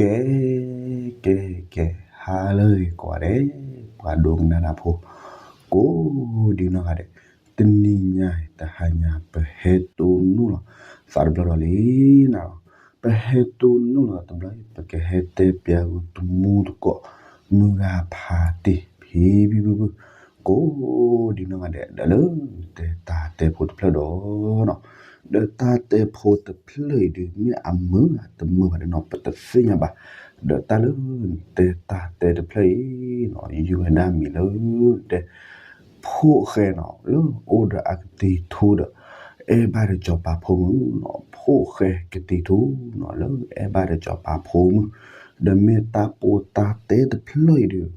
ကဲ ကဲ ကဲ ဟါလၢအဂ့ၤကိးဂၤဒဲး ပှၤဒိကနၣ်တၢ်ဖိ ကိးဒံနီၢ်ဂၤဒဲး, တနံၤညါ တဟါညါပဟဲတိၢ်နီၣ်လီၤသးတဘျီဒီးလံနၤလီၤ. ပဟဲတိၢ်နီၣ်လီၤသးတဘျီ ပကဟဲတဲပျးဂုာ်တမူတကိး မုၢ်ဂၤဖးတ့ၢ် ဖံဖံဖုဖု ကိးဒံနီၢ်ဂၤဒဲး ဒီးလၢတဲတၢ်တဲဖိတဖျၢၣ်ဒီး ဒီးတၢ်တဲဖိတဖျၢၣ်အံၤဒုး မ့ၢ်အမုာ်တမုာ်ဘၣ်ဒီးနီၤ ပတသ့ၣ်ညါဘၣ်. ဒီးတၢ်လၢနတဲတၢ်တဲတဖျၢၣ်အံၤနီၤ ယုၢ်ဝဲဒၣ်မံၤလၢ တဲ ဖိၣ်ဃဲနီၤ လၢအိၣ်ဒီးအကတံၤထူဒီး အဲၣ်ဘၣ်ဒီးစီၤပၤဖိမုၣ်နီၤ ဖိၣ်ဃဲကတံၤထူနီၤ လၢအဲၣ်ဘၣ်ဒီးစီၤပၤဖိမုၣ်, ဒီးမ့ၢ်တၢ်ပိာ်တၢ်တဲတဖျၢၣ်အံၤဒုး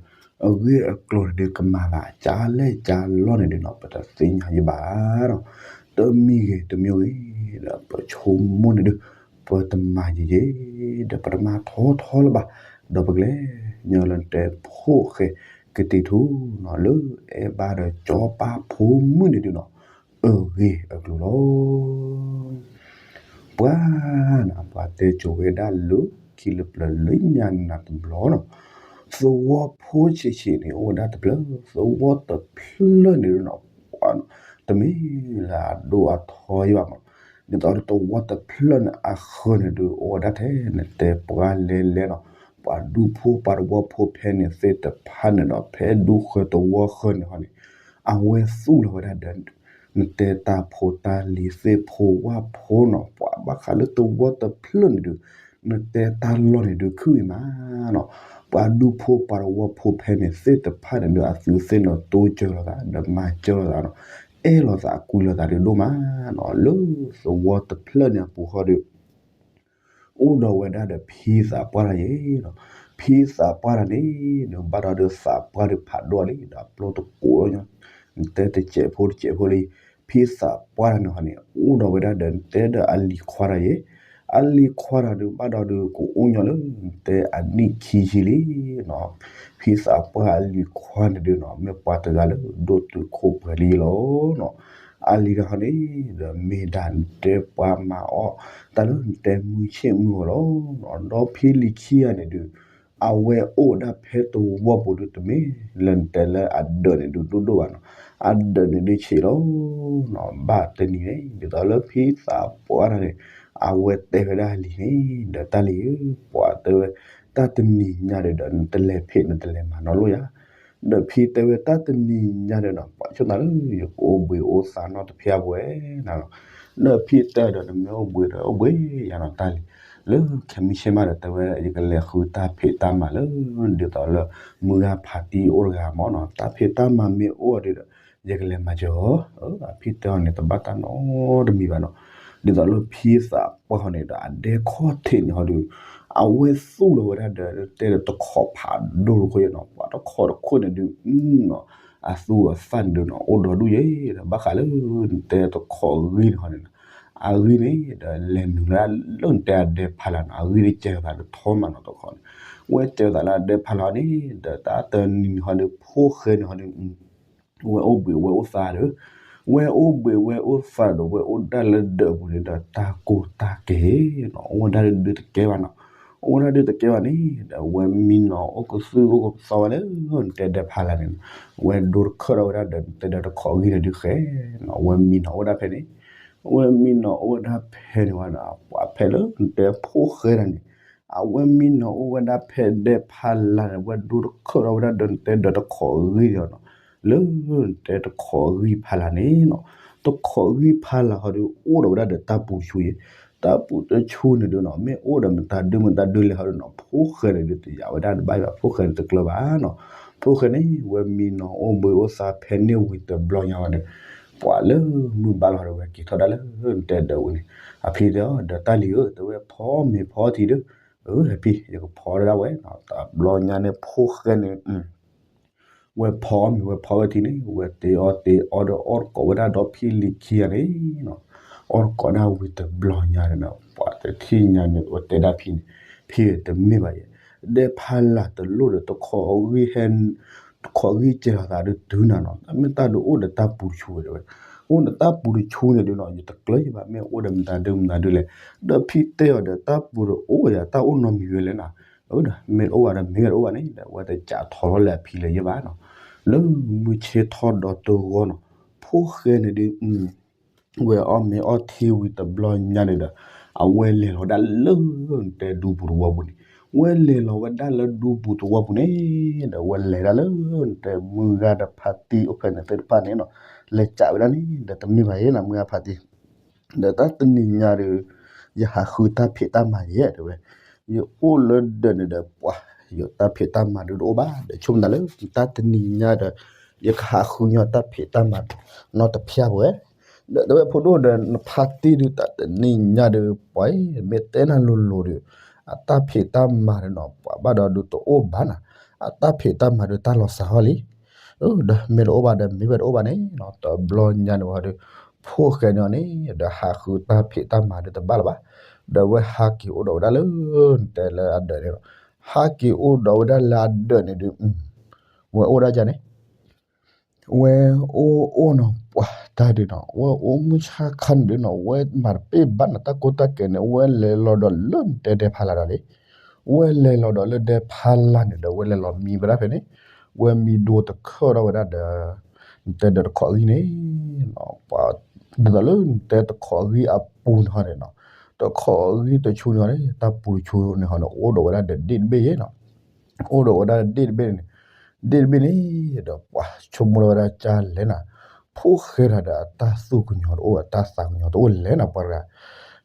အဂ့ၢ်အကျိၤန့ၣ်ဒုးကမၤဘၣ် ကၢ်လဲၢ်ကၢ်လီၢ်န့ၣ်ဒုးနီၤ ပတသ့ၣ်ညါယဘၣ်နီၤ. တမံၤဂ့ၤတမံၤဂ့ၤ ဒီးပဆိကမိၣ်န့ၣ်ဒုး ပတမၤယံာ်ယံာ် ဒီးပတမၤထီထီလၢၤဘၣ်, ဒီးပကလဲၤညီလၢနတဲဖိၣ်ဃဲကတံၤထူနီၤ လၢအဲၣ်ဘၣ်ဒီးစီၤပၤဖိမုၣ်န့ၣ်ဒုးနီၤ အဂ့ၢ်အကျိၤလီၤ. ပှၤနၤ ပှၤတဲကိၤဝဲဒၣ်လၢခံလၢပျၢၤလၢညါနၤတဘျီနီၤ, သဝီဖိဆံးဆံးန့ၣ် အိၣ်ဝဲဒၣ်တဖျၢၣ်, သဝီတဖျၢၣ်န့ၣ်နီၤ တမ့ၢ်လၢအဒိၣ်အထီယဘၣ်မး, ဒ်သိးလၢသဝီတဖျၢၣ်န့ၣ် အဃၢၤန့ၣ်ဒုး အိၣ်ဝဲဒၣ်ထဲ နတဲပှၤလဲၤလဲၤနီၤ, ပှၤဒူဖိပှၤသဝီဖိဖဲန့ၣ်သ့ၣ်တဖၣ်န့ၣ်ဒီး ဖဲဒူဃၢၤသဝီဃၢၤန့ၣ်ဟီန့ၣ် အဝဲသူၣ်လီၤဝဲဒၣ်ဒီး နတဲတၢ်ဖိတၢ်လံၤသ့ၣ်ဖိဝၣ်ဖိနီၤ, ပှၤဘၣ်ဃးလၢသဝီတဖျၢၣ်န့ၣ်ဒုး နတဲတၢ်လီၢ်န့ၣ်ဒုးခုၣ်အံၤမးနီၤ, ပှၤဒူဖိပှၤသဝီဖိဖဲန့ၣ်သ့ၣ်တဖၣ်န့ၣ်ဒုး အသုသ့ၣ်နီၤတိစၢၤလိာ်သး ဒီးမၤစၢၤလိာ်သးနီၤ, အဲၣ်လိာ်သးကွံလိာ်သးဒုးဒိၣ်မးနီၤ, လၢသဝီတဖျၢၣ်န့ၣ်အပူၤဃီဒီး အိၣ်ဒီးဝဲဒၣ်ဒီးဖံသးပှၢ်တၢ်ယဲၤနီၤ, ဖံသးပှၢ်တၢ်န့ၣ် နဘၣ်ဒီးဒုးသးပှၢ်ဒုးဖးဒိၣ်လံ ဒီးအပျိၢ်တကိးညီ, နတဲတစဲးဖိတစဲးဖိလံ, ဖံသးပှၢ်တၢ်န့ၣ်ဟီန့ၣ် အိၣ်ဒီးဝဲဒၣ်ဒီး နတဲဒီးအလံၤခွါတၢ်ယဲၤ, အလံၤခွါတၢ်ဒုးဘၣ်ဒီးဒုးကအိၣ်ညီလၢ နတဲအနံၣ်ခံဆံလံနီၤ, ဖံသးပှၢ်အလံၤခွါန့ၣ်ဒုးနီၤ မ့ၢ်ပှၤတဂၤလၢဒိၣ်တုာ်ခိၣ်ပှဲၤလံလီၤနီၤ. အလံၤတၢ်ဟီန့ၣ် ဒီးမ့ၢ်ဒၣ်နတဲပှၤမၤအီၣ် တၢ်လၢနတဲမုၢ်ဆ့ၣ်မုၢ်ဂီၤလီၤ. ဒီးဖံလံၤခံဂၤန့ၣ်ဒုး အဝဲအိၣ်ဝဲဒၣ်ဖဲသဝီပူၤဒုး တမ့ၢ်လၢနတဲလၢအဒၢးန့ၣ်ဒုးဒိၣ်ဒိၣ်ဘၣ်နီၤ, အဒၢးန့ၣ်ဒုးဆံးလီၤနီၤ, ဘၣ်တနံၤန့ၣ် ဒ်သိးလၢဖံသးပှၢ်တၢ်န့ၣ် အဝဲတဲဝဲဒၣ်အလံၤန့ၣ် ဒီးတၢ်လံၤဧၢ, ပှၤတဲဝဲ တၢ်တနံၤညါဒီး ဒီးနတလဲၤဖံးနတလဲၤမၤနီတလိၣ်ယၤ ဒီးဖံတဲဝဲတၢ်တနံၤညါဒီးနီၤ ပှၤဆိကမိၣ်လၢယကအိၣ်ဘှံးအိၣ်သါနီတဖျၢၣ်ဘၣ်ဝဲနီၤ, ဒီးဖံတဲဒီး နမ့ၢ်အိၣ်ဘှံးဒီးအိ၁ၣ်ဘှံးယၤနီၤတၢ်လံၤ, လၢခဲမုၢ်ဆ့ၣ်မးဒီးတဲဝဲ ယကလဲၤဃုတၢ်ဖံးတၢ်မၤလၢ ဒ်သိးလၢ မုၢ်ဂၤဖးတံၢ်အိၣ်တဂၤမးနီၤ, တၢ်ဖံးတၢ်မၤမ့ၢ်အိၣ်ဒီး ယကလဲၤမၤစၢၤအီၤ, အဖံတဲအီၤန့ၣ် တဘၣ်တၢ်နီတမံၤဘၣ်နီၤ, ဒ်သိးလၢဖံသးပှၢ်ဟီန့ၣ်ဒီး အဒဲခီၣ်ထံးန့ၣ်ဟီဒီး အဝဲသူၣ်လီၤဝဲဒၣ်ဒီး တဲဒီးတခိးဖးဒိၣ်တခိၣ်နီၤ, ပှၤတခိးတခိၣ်န့ၣ်ဒုး နီၤ, အသူအသၣ်န့ၣ်ဒုးနီၤ အိၣ်ဒီးဒူၣ်ယဲဒီး ဘၣ်ဃးလၢ နတဲတခိးဂံၢ်န့ၣ်ဟီန့ၣ်နီၤ, အဂံၢ်န့ၣ်ဒီး လဲၤနုာ်လၢနတဲအဒဲဖးလၢ်နီၤ, အဂံၢ်န့ၣ်ကဲၤသးဒီးထီမးနီၤတခိးန့ၣ်, ဝဲကဲၤသးလၢအဒဲဖးလၢ်န့ၣ် ဒီးတၢ်တနံၤန့ၣ်ဟီဒီး ဖိၣ်ဃဲန့ၣ်ဟီဒီး ဝဲအိၣ်ဘှံးဝဲအိၣ်သါဒီး, ဝဲအိၣ်ဘှံးဝဲအိၣ်သါဒီး ဝဲအိၣ်ဒၣ်လၢဒၢးအပူၤန့ၣ်ဒီး တၢ်ကိၢ်တၢ်ကဲၤနီၤ, အိၣ်ဝဲဒၣ်ဒုးတကဲဘၣ်နီၤ, အိၣ်ဝဲဒၣ်ဒုးတကဲဘၣ်န့ၣ် ဒီးဝဲမံနီၤအိၣ်ကသုၣ်အိၣ်ကသီဝဲလၢ နတဲဒဲဖးလၢ်န့ၣ်, ဝဲဒိတခၢၣ်ထီၣ်ဝဲဒၣ်ဒီး နတဲဒီးတခိးဂံၢ်န့ၣ်ဒုးဃဲနီၤ, ဝဲမံနီၤအိၣ်ဝဲဒၣ်ဖဲန့ၣ်, ဝဲမံနီၤအိၣ်ဝဲဒၣ်ဖဲန့ၣ်ဝဲဒီး ပှၤဖဲလၢနတဲဖိၣ်ဃဲတၢ်န့ၣ် အဝဲမံနီၤအိၣ်ဝဲဒၣ်ဖဲဒဲဖးလၢ်န့ၣ် ဝဲဒိတခၢၣ်ထီၣ်ဝဲဒၣ်ဒီး နတဲဒီးတခိးဂံၢ်န့ၣ်နီၤ, လၢနတဲတခိးဂံၢ်ဖးလၢ်န့ၣ်နီၤ, တခိးဂံၢ်ဖးလၢ်ဟီဒီး အိၣ်ဒီးဝဲဒၣ်ဒီးတၢ်ပူၤတဆူယဲ, တၢ်ပူၤတဆူန့ၣ်ဒုးနီၤ မ့ၢ်အိၣ်ဒီးမတၤဒုမတၤဒုလဲၣ်ဟီဒီးနီၤ ဖိၣ်ဃဲန့ၣ်ဒုးတယာ်ဝဲဒၣ်တဘၣ်ဘၣ်, ဖိၣ်ဃဲန့ၣ်တကျၢၤဘၣ်နီၤ, ဖိၣ်ဃဲန့ၣ် ဝဲမံနီၤအိၣ်ဘှံးအိၣ်သါဖဲန့ၣ်ဝံၤတဘျီညါဝဲဒီး ပှၤလၢမုၢ်ဘါလီၤဒီး ဝဲက့ၤထီၣ်ဒၣ်လၢနတဲဒၢးဝံၤန့ၣ်, အဖံတဲအီၤဒီးတၢ်လံၤဧၢ တဲဝဲဖီမ့ၤဖီထံဒီး, အဖံ ယကဖီဒၣ်ဝဲ, တဘျီညါန့ၣ်ဖိၣ်ဃဲန့ၣ် ဝဲဖီမ့ၤဝဲဖီဝဲထံန့ၣ် ဝဲတ့အီၣ်တ့အီဒီးအီၣ်တကိးဝဲဒၣ်ဒီးဖံလံၤခံဂၤန့ၣ်နီၤ, အီၣ်တကိးဒၣ်ဝံၤတဘျီညါန့ၣ်နီၤ ပှၤတထံၣ်ညါန့ၣ် ဝဲတဲဒၣ်ဖံန့ၣ်, ဖံဧၢ တမ့ၢ်ဘၣ်ယဲ, ဒဲဖးလၢ်တလိၣ်ဒီးတခိးဂံၢ်ဟဲ တခိးဂံၢ်ကဲၤလီၤသးဒုးတုၤနၤနီၤ, တၢ်မ့ၢ်တၢ်ဒုးအိၣ်ဒီးတၢ်ပူၤတဆူဝဲတဲဝဲ, အိၣ်ဒီးတၢ်ပူၤတဆူန့ၣ်ဒုးနီၤ ယတကျၢၤယဘၣ် မ့ၢ်အိၣ်ဒီးမတၤဒုမတၤဒုလဲၣ်, ဒီးဖံတဲအီၤဒီးတၢ်ပူၤတအိၣ်ယၤ တၢ်အိၣ်နီတမံၤဝဲလဲၣ်နီၤ မ့ၢ်တအိၣ်ဘၣ်ဒီးမ့ၢ်ဝဲတအိၣ်ဘၣ်န့ၣ်ဒီး အဝဲတစးထီၣ်ထီၣ်လၢအဖံလၢၤယဲၢ်ဘၣ်နီၤ. လၢမုၢ်ဆ့ၣ်ထီၣ်ဒီးတဂီၤနီၤ, ဖိၣ်ဃဲန့ၣ်ဒုး ဝဲအီၣ်မ့ၤအီၣ်ထံဝံၤတဘျီညါန့ၣ်ဒီး အဝဲလဲၤလီၤဒၣ်လၢနတဲဒူပူၤသဝီပူၤန့ၣ်, ဝဲလဲၤလီၤဝဲဒၣ်လၢဒူပူၤသဝီပူၤန့ၣ်ဒီး ဝဲလဲၤဒၣ်လၢနတဲမုၢ်ဂၤဒီးဖါတံၢ်အိၣ်ဖဲန့ၣ်သ့ၣ်တဖၣ်န့ၣ်နီၤ, လဲၤစးဝဲဒၣ်န့ၣ်ဒီး တမ့ၢ်ဘၣ်ယဲနီၤ မုၢ်ဂၤဖါတံၢ် ဒီးတၢ်တနံၤညါဒီး ယဟးဃုတၢ်ဖံးတၢ်မၤယဲၢ်တဲဝဲ, ယအိၣ်လၢဒၢးန့ၣ်ဒီးပှၤ ယတၢ်ဖံးတၢ်မၤဒုးတအိၣ်ဘၣ် ဒီးဆိကမိၣ်သးလၢ တၢ်တနံၤညါဒီး ယကဟးဃုညီတၢ်ဖံးတၢ်မၤနီတဖျၢၣ်ပဝဲ, ဒီးတဲဝဲဖိဒိၣ်ဒီး နဖါတံၢ်ဒုးတၢ်တနံၤညါဒီး ပှၤမ့ၢ်တဲနၤလိၤလိၤဒီး အတၢ်ဖံးတၢ်မၤဒီးနီၤ ပှၤဘၣ်ဒီးဒုးတအိၣ်ဘၣ်နၤ, အတၢ်ဖံးတၢ်မၤဒုးတၢ်လီၤစၢ်ဟီၣ်လံ ဒီးမ့ၢ်တအိၣ်ဘၣ်ဒီးမ့ၢ်ဝဲတအိၣ်ဘၣ်န့ၣ်နီၤ တဘျီညါန့ၣ်ဝဲဒီး ဖိၣ်ဃဲန့ၣ်အီၤန့ၣ် ဒီးဟးဃုတၢ်ဖံးတၢ်မၤဒုးတဘၣ်လၢၤဘၣ်, ဒီးဝဲဟးက့ၤအိၣ်ဒီးဝဲဒၣ်လၢ နတဲလၢအဒၢးန့ၣ်နီၤ, ဟးက့ၤအိၣ်ဒီးဝဲဒၣ်လၢအဒၢးန့ၣ်ဒုး ဝဲအိၣ်ဒၣ်ယၤန့ၣ် ဝဲအိၣ်အိၣ်နီၤ ပှၤတၢ်ဒုးနီၤ ဝဲအိၣ်မုၢ်ဆါခါန့ၣ်ဒုးနီၤ ဝဲမၤတပ့ၢ်ဘၣ်နၤတၢ်ကိၢ်တၢ်ကဲၤန့ၣ် ဝဲလဲၤလီၤဒီးလၢနတဲဒဲဖါလၢ်ဒီးလံ, ဝဲလဲၤလီၤဒီးလၢဒဲဖါလၢ်န့ၣ်ဒီး ဝဲလဲၤလီၤမံဝဲဒၣ်ဖဲန့ၣ်, ဝဲမံဒိတခၢၣ်ထီၣ်ဝဲဒၣ်ဒီး နတဲဒီးတခိးအဂံၢ်န့ၣ် ပှၤ ဒ်သိးလၢနတဲတခိးအဂံၢ်အပူၤန့ၣ်ဟီန့ၣ်နီၤ, တခိးအဂံၢ်တဆူန့ၣ်ဟီန့ၣ် တၢ်ပူၤတဆူန့ၣ်ဟီန့ၣ် အိၣ်ဒီးဝဲဒၣ်ဒီးဒ့ၣ်တဘ့ၣ်ယဲနီၤ, အိၣ်ဒီးဝဲဒၣ်ဒ့ၣ်တဘ့ၣ်န့ၣ်, ဒ့ၣ်တဘ့ၣ်န့ၣ် ဒီးပှၤဆိကမိၣ်လီၤဝဲဒၣ်ကၢ်လဲၣ်နၤ, ဖိၣ်ဃဲတၢ်ဒီးအတၢ်သူၣ်ကညီၤတအိၣ် အတၢ်သးကညီၤတအိၣ်လဲၣ်နၤ ပှၤတဂၤ,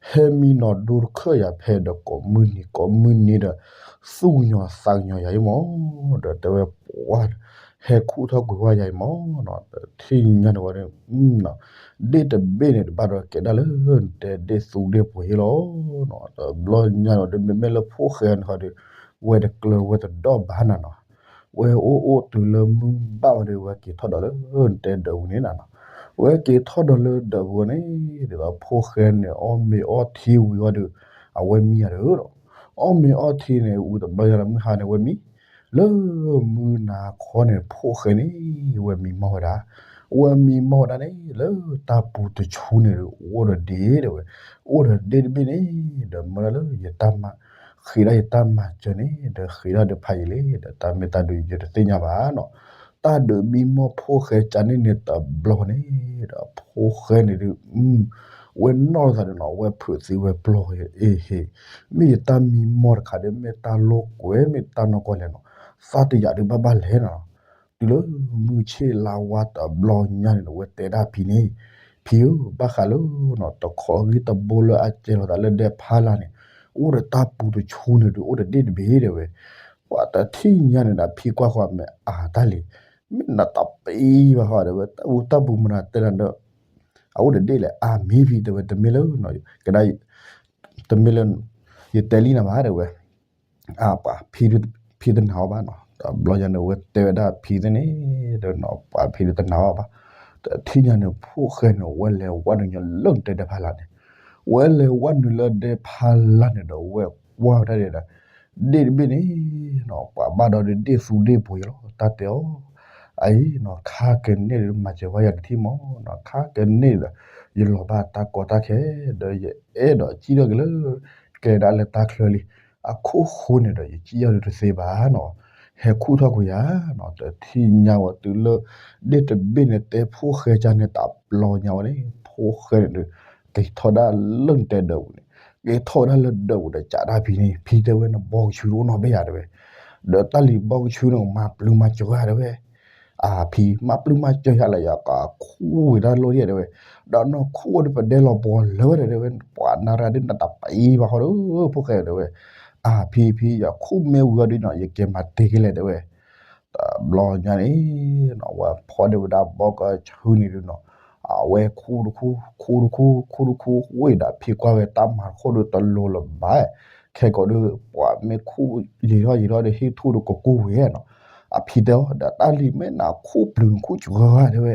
ဟဲမံနီၤဒိတခၢၣ်ယၤဖဲဒီးကိးမုၢ်နံၤကိးမုၢ်နံၤဒီး သူၣ်ကညီၤသးကညီၤယၤအံၤမး, ဒီးတဲဝဲပှၤ ဟဲခူၣ်ထီၣ်ကွံာ်ဝဲယၤအံၤမး, တထံၣ်ညါန့ၣ်ဝဲ ဒ့ၣ်တဘ့ၣ်န့ၣ် တဘၣ်ဒီးကဲဒၣ်လၢနတဲဒ့ၣ်သူဒ့ၣ်ပှ့ၤယဲလီၤ, တဘျီညါန့ၣ်ဝဲဒီး မ့မ့ၢ်လၢဖိၣ်ဃဲန့ၣ်ဟီဒီး ဝဲတကျၢၤဝဲတဒီၣ်ဘၣ်နၤနီၤ, ဝဲအိၣ်အိၣ်တုၤလၢမုၢ်ဘၣ်ဝဲဒီး ဝဲက့ၤထီၣ်ဒီးလၢနတဲဒၢးပူၤန့ၣ်နၤနီၤ, ဝဲက့ၤထီၣ်ဒီးလၢဒၢးပူၤန့ၣ် ဒ်သိးဖိၣ်ဃဲန့ၣ် အီၣ်မ့ၤအီထံဝံၤအီၤဒီး အဝဲမံယၤဒီး အီၣ်မ့ၤအီထံန့ၣ် ဝံၤတဘျီညါလၢမုၢ်ဟါန့ၣ် ဝဲမံ, လၢမုၢ်နၤခီန့ၣ် ဖိၣ်ဃဲန့ၣ် ဝဲမံမီၢ်ဝဲဒၣ်, ဝဲမံမီၢ်ဝဲဒၣ်န့ၣ် လၢတၢ်ပူၤတဆူန့ၣ်ဒီး အိၣ်ဒီးဒ့ၣ်တဲဝဲ, အိၣ်ဒီးဒ့ၣ်တဘ့ၣ်န့ၣ် ဒီးမၢဒၣ်လၢယတၢ်မၤ, ဃ့ဒၣ်ယတၢ်မၤစၢၤန့ၣ် ဒီးဃ့ဒၣ်ဒီးဖးယံာ်လံ ဒီးတၢ်မ့ၢ်တၢ်ဒုးယတသ့ၣ်ညါဘၣ်နီၤ, တၢ်ဒုးမံမီၢ်ဖိၣ်ဃဲကန့ၣ်န့ၣ်တဘျီန့ၣ် ဒီးဖိၣ်ဃဲန့ၣ်ဒုး ဝဲနီၣ်လိာ်သးဒီးနီၤ ဝဲဖုးသံဝဲပျီၢ်အ့ဟ့, မ့ၢ်ယတၢ်မံမီၢ်တခါဒီး မ့ၢ်တၢ်လိာ်ကွဲ မ့ၢ်တၢ်နီၢ်ကီၢ်လဲၣ်နီၤ, သးတယာ်ဒုးဘၣ်ဘၣ်လဲၣ်နီၤ, တုၤလၢမုၢ်ဆ့ၣ်လါဝါတဘျီညါန့ၣ်ဒီး ဝဲတဲဒၣ်ဖံန့ၣ်, ဖံဧၢ ဘၣ်ဃးလၢ တခိးအဂံၢ်တဘိလၢအကဲလီၤသးလၢဒဲဖးလၢ်န့ၣ် အိၣ်ဒီးတၢ်ပူၤတဆူန့ၣ်ဒီး အိၣ်ဒီးဒ့ၣ်တဘ့ၣ်တဲဝဲ, ပှၤတထံၣ်ညါန့ၣ်ဒီး ဖံကွၢ်ဃီမ့ၢ်အါတၢ်လံ, မ့ၢ်နတပံၤဘၣ်ဃီတဲဝဲ တၢ်ပူၤမနုၤတဲနၤဒီး အအိၣ်ဒီးဒ့ၣ်လဲၣ် အါမ့ၢ်ဖံတဲဝဲ တမ့ၢ်လၢ ကဒၣ် တမ့ၢ်လၢ ယတဲလံနၤဘၣ်တဲဝဲ, အပှၤ ဖံတနာ်အီၤဘၣ်နီၤ, တဘျီညါန့ၣ် ဝဲတဲဝဲဒၣ်ဖံသ့ၣ်န့ၣ် ဒီးနီၤ ပှၤဖံတနာ်အီၤဘၣ်, တထံၣ်ညါန့ၣ် ဖိၣ်ဃဲန့ၣ် ဝဲလဲၤဝဲနုာ်လၢနတဲဒဲဖးလၢ်န့ၣ်, ဝဲလဲၤဝဲနုာ်လၢဒဲဖးလၢ်န့ၣ်ဒီး ဝဲကွၢ်ဝဲဒၣ်ဒီး ဒ့ၣ်တဘ့ၣ်န့ၣ်နီၤ ပှၤဘၣ်ဒီးဒ့ၣ်သူဒ့ၣ်ပှ့ၤယဲလီၤ တၢ်တဲအီၤ, အအံၤနီၤ ခါကန့ၢ်ဒီးမၤစၢၤဘၣ်ယၤတထံၣ်မးနီၤ ခါကန့ၢ်ဒီး ယလီၤဘၣ်တၢ်ကီတၢ်ခဲ ဒီးယအဲၣ်ဒိးစံၣ်ထီၣ်က့ၤလၢ ကဲဒၣ်လၢတၢ်ချၢလံ, အခိၣ်ဃိန့ၣ်ဒီး ယစံၣ်ထီၣ်ဒုးတသ့ဘၣ်နီၤ, ဟဲခူၣ်ထီၣ်ကွံာ်ယၤနီၤ တထံၣ်ညါဝဲတုၤလၢ ဒ့ၣ်တဘ့ၣ်န့ၣ် တဲဖိၣ်ဃဲကန့ၣ် တဘျီညါဝဲန့ၣ် ဖိၣ်ဃဲန့ၣ်ဒီး က့ၤထီၣ်ဒၣ်လၢနတဲဒၢးပူၤန့ၣ်, က့ၤထီၣ်ဝဲဒၣ်လၢဒၢးပူၤဒီး ကးဒၣ်ဖံန့ၣ် ဖံတဲဝဲနဘီကဆူတအိၣ်နီတဘ့ၣ်ဧါတဲဝဲ, ဒီးတၢ်လံၤဘီကဆူန့ၣ် မၤပျုၤမၤစၢၤဧါတဲဝဲ, အဖံ မၤပျုၤမၤစၢၤယၤလၢယကခူၣ်ဝံၤတၢ်လိၣ်ဒ်တဲဝဲ, ဒီးနီၢ်ခူၣ်အီၤဒုးပဒဲလီၤပှီၤလၢဝဲဒၣ်တဲဝဲ ပှၤနၤရၤဒုးနတပံၤဘၣ်ဃီဒီး ဖိၣ်ဃဲတဲဝဲ, အဖံဖံ ယခူၣ်မ့ၢ်ဝံၤအီၤဒုးနီၤ ယကဲမၤတ့ၢ်က့ၤလဲၣ်တဲဝဲ, တဘျီညါန့ၣ်နီၤ ဝဲဖီၣ်ဒၣ်ဝဲဒၣ်ဘီကဆူန့ၣ်ဒုးနီၤ, အဝဲခူၣ်တခူၣ် ခူၣ်တခူၣ် ခူၣ်တခူၣ် ဝံၤဒီးဖံကွၢ်ဝဲတၢ်မၤတခီဒုးတလိၤလၢၤဘၣ်, ခဲကိးဒုး ပှၤမ့ၢ်ခူၣ်ယံာ်ထီၣ်ယံာ်ထီၣ်ဒီး ဟံၣ်ထူၣ်ဒီးကကူဝဲနီၤ, အဖံတဲအီၤ ဒီးတၢ်လံၤမ့ၢ်နခူၣ်ပျုၤနခူၣ်စှၤဂၤတဲဝဲ,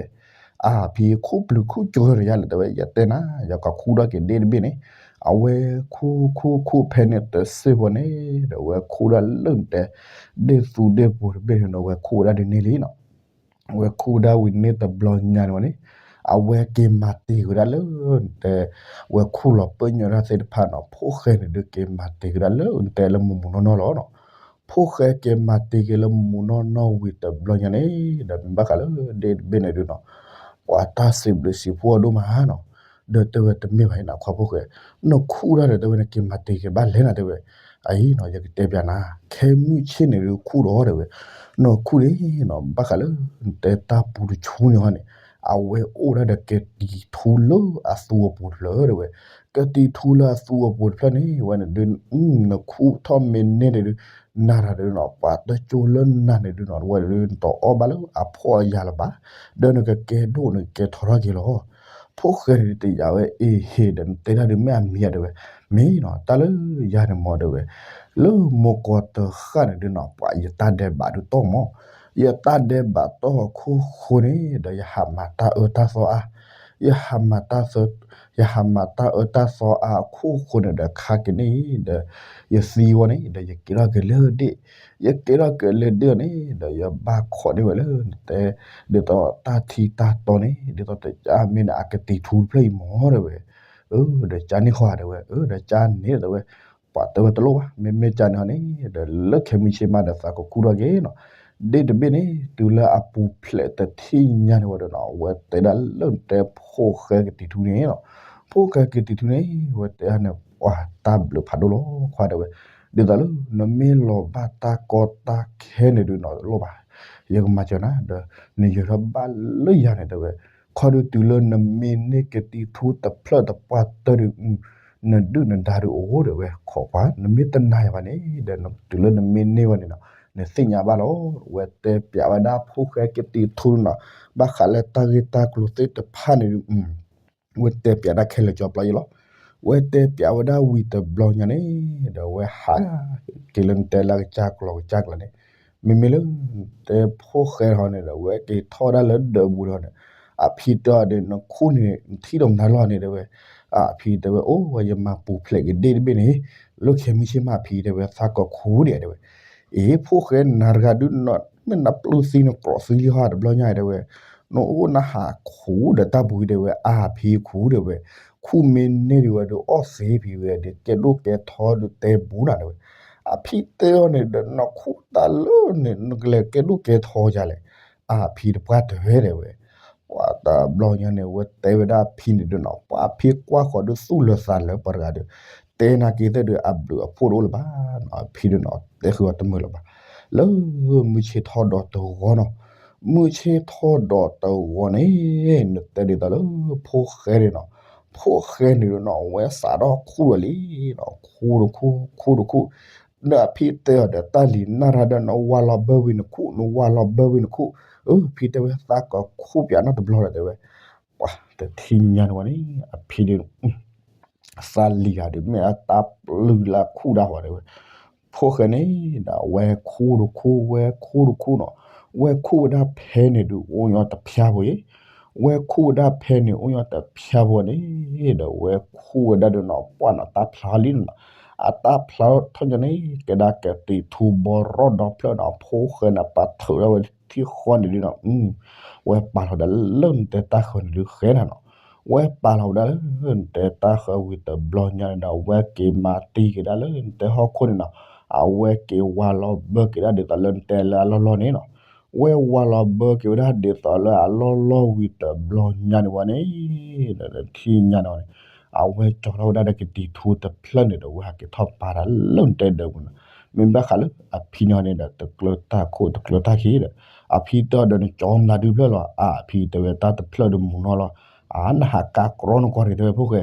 အဖံခူၣ်ပျုၤခူၣ်စှၤဒီးယၤလဲၣ်တဲဝဲ ယတဲနၤ ယကခူၣ်ထီၣ်က့ၤဒ့ၣ်တဘ့ၣ်န့ၣ်, အဝဲခူၣ်ခူၣ်ခူၣ်ဖဲန့ၣ်တစ့ၢ်ဖိန့ၣ် ဒီးဝဲခူၣ်ဒၣ်လၢနတဲ ဒ့ၣ်သူဒ့ၣ်ပှ့ၤတဘ့ၣ်န့ၣ်ဒီး ဝဲခူၣ်ဝဲဒၣ်ဒ်န့ၣ်လံနီၤ, ဝဲခူၣ်ဝဲဒၣ်ဝံၤန့ၣ်တဘျီညါန့ၣ်ဝဲန့ၣ်, အဝဲက့ၤမၤတ့ၢ်ဝဲဒၣ်လၢနတဲ ဝဲခူၣ်လီၤပၢၢ်ညီတၢ်သ့ၣ်တဖၣ်နီၤ, ဖိၣ်ဃဲန့ၣ်ဒုးက့ၤမၤတ့ၢ်ဝဲဒၣ်လၢနတဲလၢမုၢ်မုၢ်နီၢ်နီၢ်လီၤနီၤ, ဖိၣ်ဃဲက့ၤမၤတ့ၢ်က့ၤလၢမူးနီၢ်နီၢ်ဝံၤတဘျီညါန့ၣ် ဒီးမ့ၢ်ဘၣ်ဃးလၢဒ့ၣ်တဘ့ၣ်န့ၣ်ဒုးနီၤ ပှၤတၢ်စံးဘျုးစံးဖှိၣ်အီၤဒိၣ်မးနီၤ, ဒီးတဲဝဲတမ့ၢ်ဘၣ်အံၤနီၤ ခွါဖိၣ်ဃဲ, နခူၣ်တၢ်ဒီးတဲဝဲ နက့ၤမၤတ့ၢ်က့ၤဘၣ်လဲၣ်နၤတဲဝဲ, အအံၤနီၤ ယကတဲပျးနၤ, ခဲမုၢ်ဆ့ၣ်န့ၣ်ဒုးခူၣ်ဒီးတဲဝဲ, နခူၣ်န့ၣ်နီၤ ဘၣ်ဃးလၢ နတဲတၢ်ပူၤတဆူန့ၣ်ဟီန့ၣ် အဝဲအိၣ်ဒၣ်ဒီးကတံၤထူလၢအသူအပူၤတဖျၢၣ်တဲဝဲ, ကတံၤထူလၢအသူအပူၤတဖျၢၣ်န့ၣ် ဝဲန့ၣ်ဒုး နခူၣ်ထီၣ်မ့ၢ်န့ၢ်န့ၣ်ဒုး နၤတၢ်ဒုးနီၤ ပှၤတကၠိလၢနၤန့ၣ်ဒုးနီၤ ဝဲဒုးနတအီၣ်ဘၣ်လၢအဖှီၣ်အယာ်လၢၤဘၣ်, ဒီးနကကဲဒိၣ်နကကဲထီထီၣ်က့ၤလီၤ. ဖိၣ်ဃဲန့ၣ်တယာ်ဝဲ အ့ဟ့ၣ် ဒီးနတဲတၢ်ဒုးမ့ၢ်အမံၤဧါတဲဝဲ, မ့ၢ်နီၤ တၢ်လၢယၤန့ၣ်မ့ၢ်တဲဝဲ, လၢမိၢ်ကီၢ်တဃၣ်န့ၣ်ဒုးနီၤ ပှၤယတၢ်ဒဲးဘးဒုးတီၢ်မး, ယတၢ်ဒဲးဘးတီၢ်အခိၣ်ဃိန့ၣ် ဒီးယဟးမၤတၢ်အၢတၢ်သီအါ ယဟးမၤတၢ်သၢ, ယဟးမၤတၢ်အၢတၢ်သီအါအခိၣ်ဃိန့ၣ်ဒီးခါက့ၤန့ၣ် ဒီးယသံဝဲန့ၣ် ဒီးယက့ၤထီၣ်က့ၤလၢဒ့ၣ်, ယက့ၤထီၣ်က့ၤလၢဒ့ၣ်န့ၣ် ဒီးယဘၣ်ခိးန့ၢ်ဝဲလၢနတဲ ဒ်သိးတၢ်ထံတၢ်တီန့ၣ် ဒ်သိးတကၢ်မ့ၢ်န့ၣ် အကတံၤထူတဖျၢၣ်အံၤမ့ၢ်တဲဝဲ, ဒီးကၢ်န့ၢ်ဃီတဲဝဲ, ဒီးကၢ်န့ၣ်တဲဝဲ, ပှၤတဲဝဲတလိၣ်ဘၣ် မ့မ့ၢ်ကၢ်န့ၢ်ဟီန့ၣ် ဒီးလၢခဲမုၢ်ဆ့ၣ်မးဒီးသးကခူၣ်ထီၣ်က့ၤနီၤ, ဒ့ၣ်တဘ့ၣ်န့ၣ် တုၤလၢအပူၤဖျဲးတထံၣ်ညါန့ၣ်ဝဲဒီးနီၤ အဝဲတဲဒၣ်လၢနတဲဖိၣ်ဃဲကတံၤထူန့ၣ်နီၤ, ဖိၣ်ဃဲကတံၤထူန့ၣ် ဝဲတဲဒၣ်န့ၣ် ပှၤတၢ်ဘျုးဖးဒိၣ်လီၤခွါတဲဝဲ, ဒ်သိးလၢ နမ့ၢ်လီၤဘၣ်တၢ်ကီတၢ်ခဲန့ၣ်ဒုးနီၤတလိၣ်ဘၣ်, ယကမၤစၢၤနၤ ဒီး နယၢၤထီၣ်ဘၣ်လၢယၤန့ၣ်တဲဝဲ, ခီဒုးတုၤလၢနမ့ၢ်န့ၢ်ကတံၤထူတဖျၢၣ်တပှၢ်တၢၢ်ဒုး နဒုၣ်နဒါဒုးအိၣ်တဲဝဲ, ခိးကွၢ် နမ့ၢ်တနာ်ယၤဘၣ်န့ၣ် ဒီးတုၤလၢနမ့ၢ်န့ၢ်ဝဲန့ၣ်နီၤ နသ့ၣ်ညါဘၣ်လီၤ, ဝဲတဲပျးဝဲဒၣ်ဖိၣ်ဃဲကတံၤထူနီၤ, ဘၣ်ဃးလၢတၢ်ဂ့ၢ်တၢ်ကျိၤသ့ၣ်တဖၣ်န့ၣ်ဒုး ဝဲတဲပျးဒၣ်ခဲလၢာ်ကၠီပျီယဲလီၤ, ဝဲတဲပျးဝဲဒၣ်ဝံၤတဘျီညါန့ၣ် ဒီးဝဲဟးက့ၤလၢနတဲလၢကစၢ်ကျီၤကစၢ်ကျါန့ၣ်, မ့မ့ၢ်လၢ တဲဖိၣ်ဃဲဟီန့ၣ်ဒီး ဝဲက့ၤထီၣ်ဝဲဒၣ်လၢဒၢးပူၤဒီးန့ၣ်, အဖံတဲအီၤဒီး နခူၣ်န့ၣ် နထံၣ်ဒီးမနုၤလီၤန့ၣ်တဲဝဲ, အဖံတဲဝဲ အိၣ်ဝဲယမၤပူၤဖျဲးက့ၤဒ့ၣ်တဘ့ၣ်န့ၣ်, လၢခဲမုၢ်ဆ့ၣ်မးအဖံတဲဝဲ သးကီၢ်ခူဒံးတဲဝဲ, အ့ ဖိၣ်ဃဲနၤတဂၤဒုးနီၤ မ့ၢ်နပျုၢ်သံနကြီးသံလံဟီတဘျီညါတဲဝဲ, နအိၣ်နဟးခူဒီးတၢ်ပူၤတဲဝဲ, အဖံခူတဲဝဲ, ခူမ့ၢ်န့ၢ်ဒံးဝဲဒီးအီၣ်သ့ဖံဝဲဒီး ကဲဒိၣ်ကဲထီဒုးတဲဘူးနၤတဲဝဲ, အဖံတဲအီၤန့ၣ်ဒီး နခူၣ်တၢ်လၢန့ၣ် နကလဲၤကဲဒိၣ်ကဲထီယၤလဲၣ်, အဖံတပှၢ်တဲဝဲ, ပှၤတဘျီညါန့ၣ် ဝဲတဲဝဲဒၣ်အဖံန့ၣ်ဒုးနီၤ ပှၤဖံကွၢ်ဃီၤဒုးသူၣ်လၢာ်သးလၢာ်ပှၤတဂၤဒီး, တဲနၤက့ၤသ့ၣ်ဒုး အဘျုးအဖှိၣ်တအိၣ်လၢၤဘၣ်နီၤ အဖံဒုးနီၤ တဲဃုာ်အီၤတမုာ်လၢၤဘၣ်, လၢမုၢ်ဆ့ၣ်ထီၣ်ဒီးတဂီၤနီၤ, မုၢ်ဆ့ၣ်ထီၣ်ဒီးတဂီၤန့ၣ် နတဲဒ်သိးလၢ ဖိၣ်ဃဲန့ၣ်နီၤ, ဖိၣ်ဃဲန့ၣ်ဒုးနီၤ ဝဲစးထီၣ်ခူၣ်ဒီးလံနီၤ ခူၣ်တခူၣ် ခူၣ်တခူၣ်, ဒီးအဖံတဲအီၤဒီး တၢ်လံၤနၢ်ရၢၢ်ဒီး နဝၤလီၤဘၢဝံၤနခူၣ် နဝၤလီၤဘၢဝံၤနခူၣ်, အဖံတဲဝဲ သးကီၢ်ခူပၠးနီတဘျီဒီးတဲဝဲ, ပှၤတထံၣ်ညါန့ၣ်ဝဲန့ၣ် အဖံဒုး သးလံၤဂၤဒီး မ့ၢ်အတၢ်ပျုၢ်လၢခူၣ်ဒၣ်ဝဲတဲဝဲ, ဖိၣ်ဃဲန့ၣ်ဒီး ဝဲခူၣ်တခူၣ် ဝဲခူၣ်တခူၣ်နီၤ, ဝဲခူၣ်ဝဲဒၣ်ဖဲန့ၣ်ဒုး အိၣ်ညီတဖျါဖိအံၤ, ဝဲခူၣ်ဝဲဒၣ်ဖဲန့ၣ် အိၣ်ညီတဖျါဖိန့ၣ်, ဒီးဝဲခူၣ်ဝဲဒၣ်ဒီးနီၤ ပှၢ်နီၤ တၢ်ဖျါလံနီၤ, အတၢ်ဖျါထီၣ်ညီန့ၣ် ကဲဒၣ်ကတံၤထူဘီရီၣ်ဒီဖျၢၣ်နီၤ, ဖိၣ်ဃဲန့ၣ် ပာ်ထုးထီၣ်ဝဲထံဃီန့ၣ်ဒုးနီၤ ဝဲပာ်လီၤဝဲဒၣ်လၢနတဲတၢ်ဃၢၤန့ၣ်ဒုးဃဲနၤနီၤ, ဝဲပာ်လီၤဝဲဒၣ်လၢနတဲတၢ်ဃၢၤဝံၤတဘျီညါန့ၣ်ဒီး ဝဲက့ၤမၤတံၢ်က့ၤဒၣ်လၢနတဲဟီၣ်ခိၣ်န့ၣ်နီၤ, အဝဲက့ၤဝၤလီၤဘၢက့ၤဒၣ်ဒ်သိးလၢနတဲလၢအလီၢ်လီၢ်န့ၣ်နီၤ, ဝဲဝၤလီၤဘၢက့ၤဝဲဒၣ်ဒ်သိးလၢအလီၢ်လီၢ်ဝံၤတဘျီညါန့ၣ်ဝဲန့ၣ်, ဒီးထံၣ်ညါန့ၣ်ဝဲန့ၣ်, အဝဲကၠီထီၣ်ဝဲဒၣ်ဒီးကတံၤထူတဖျၢၣ်န့ၣ်ဒီး ဝဲဟးက့ၤထီၣ်ပာ်တၢ်လၢနတဲဒၢးပူၤနီၤ, မ့ၢ်ဘၣ်ဃးလၢအဖံန့ၣ်န့ၣ်ဒီး တကျၢၤတၢ်ခိၣ်တကျၢၤတၢ်ခံဒီး, အဖံတဲအီၤဒီး နကၠီမနုၤဒုးဖျၢၣ်လီၤ, အဖံတဲဝဲ တၢ်တဖျၢၣ်ဒီးမူးနီၢ်လီၤ, အနဟးကါကြီနကွၢ်န့ၣ်တဲဝဲဖိၣ်ဃဲ,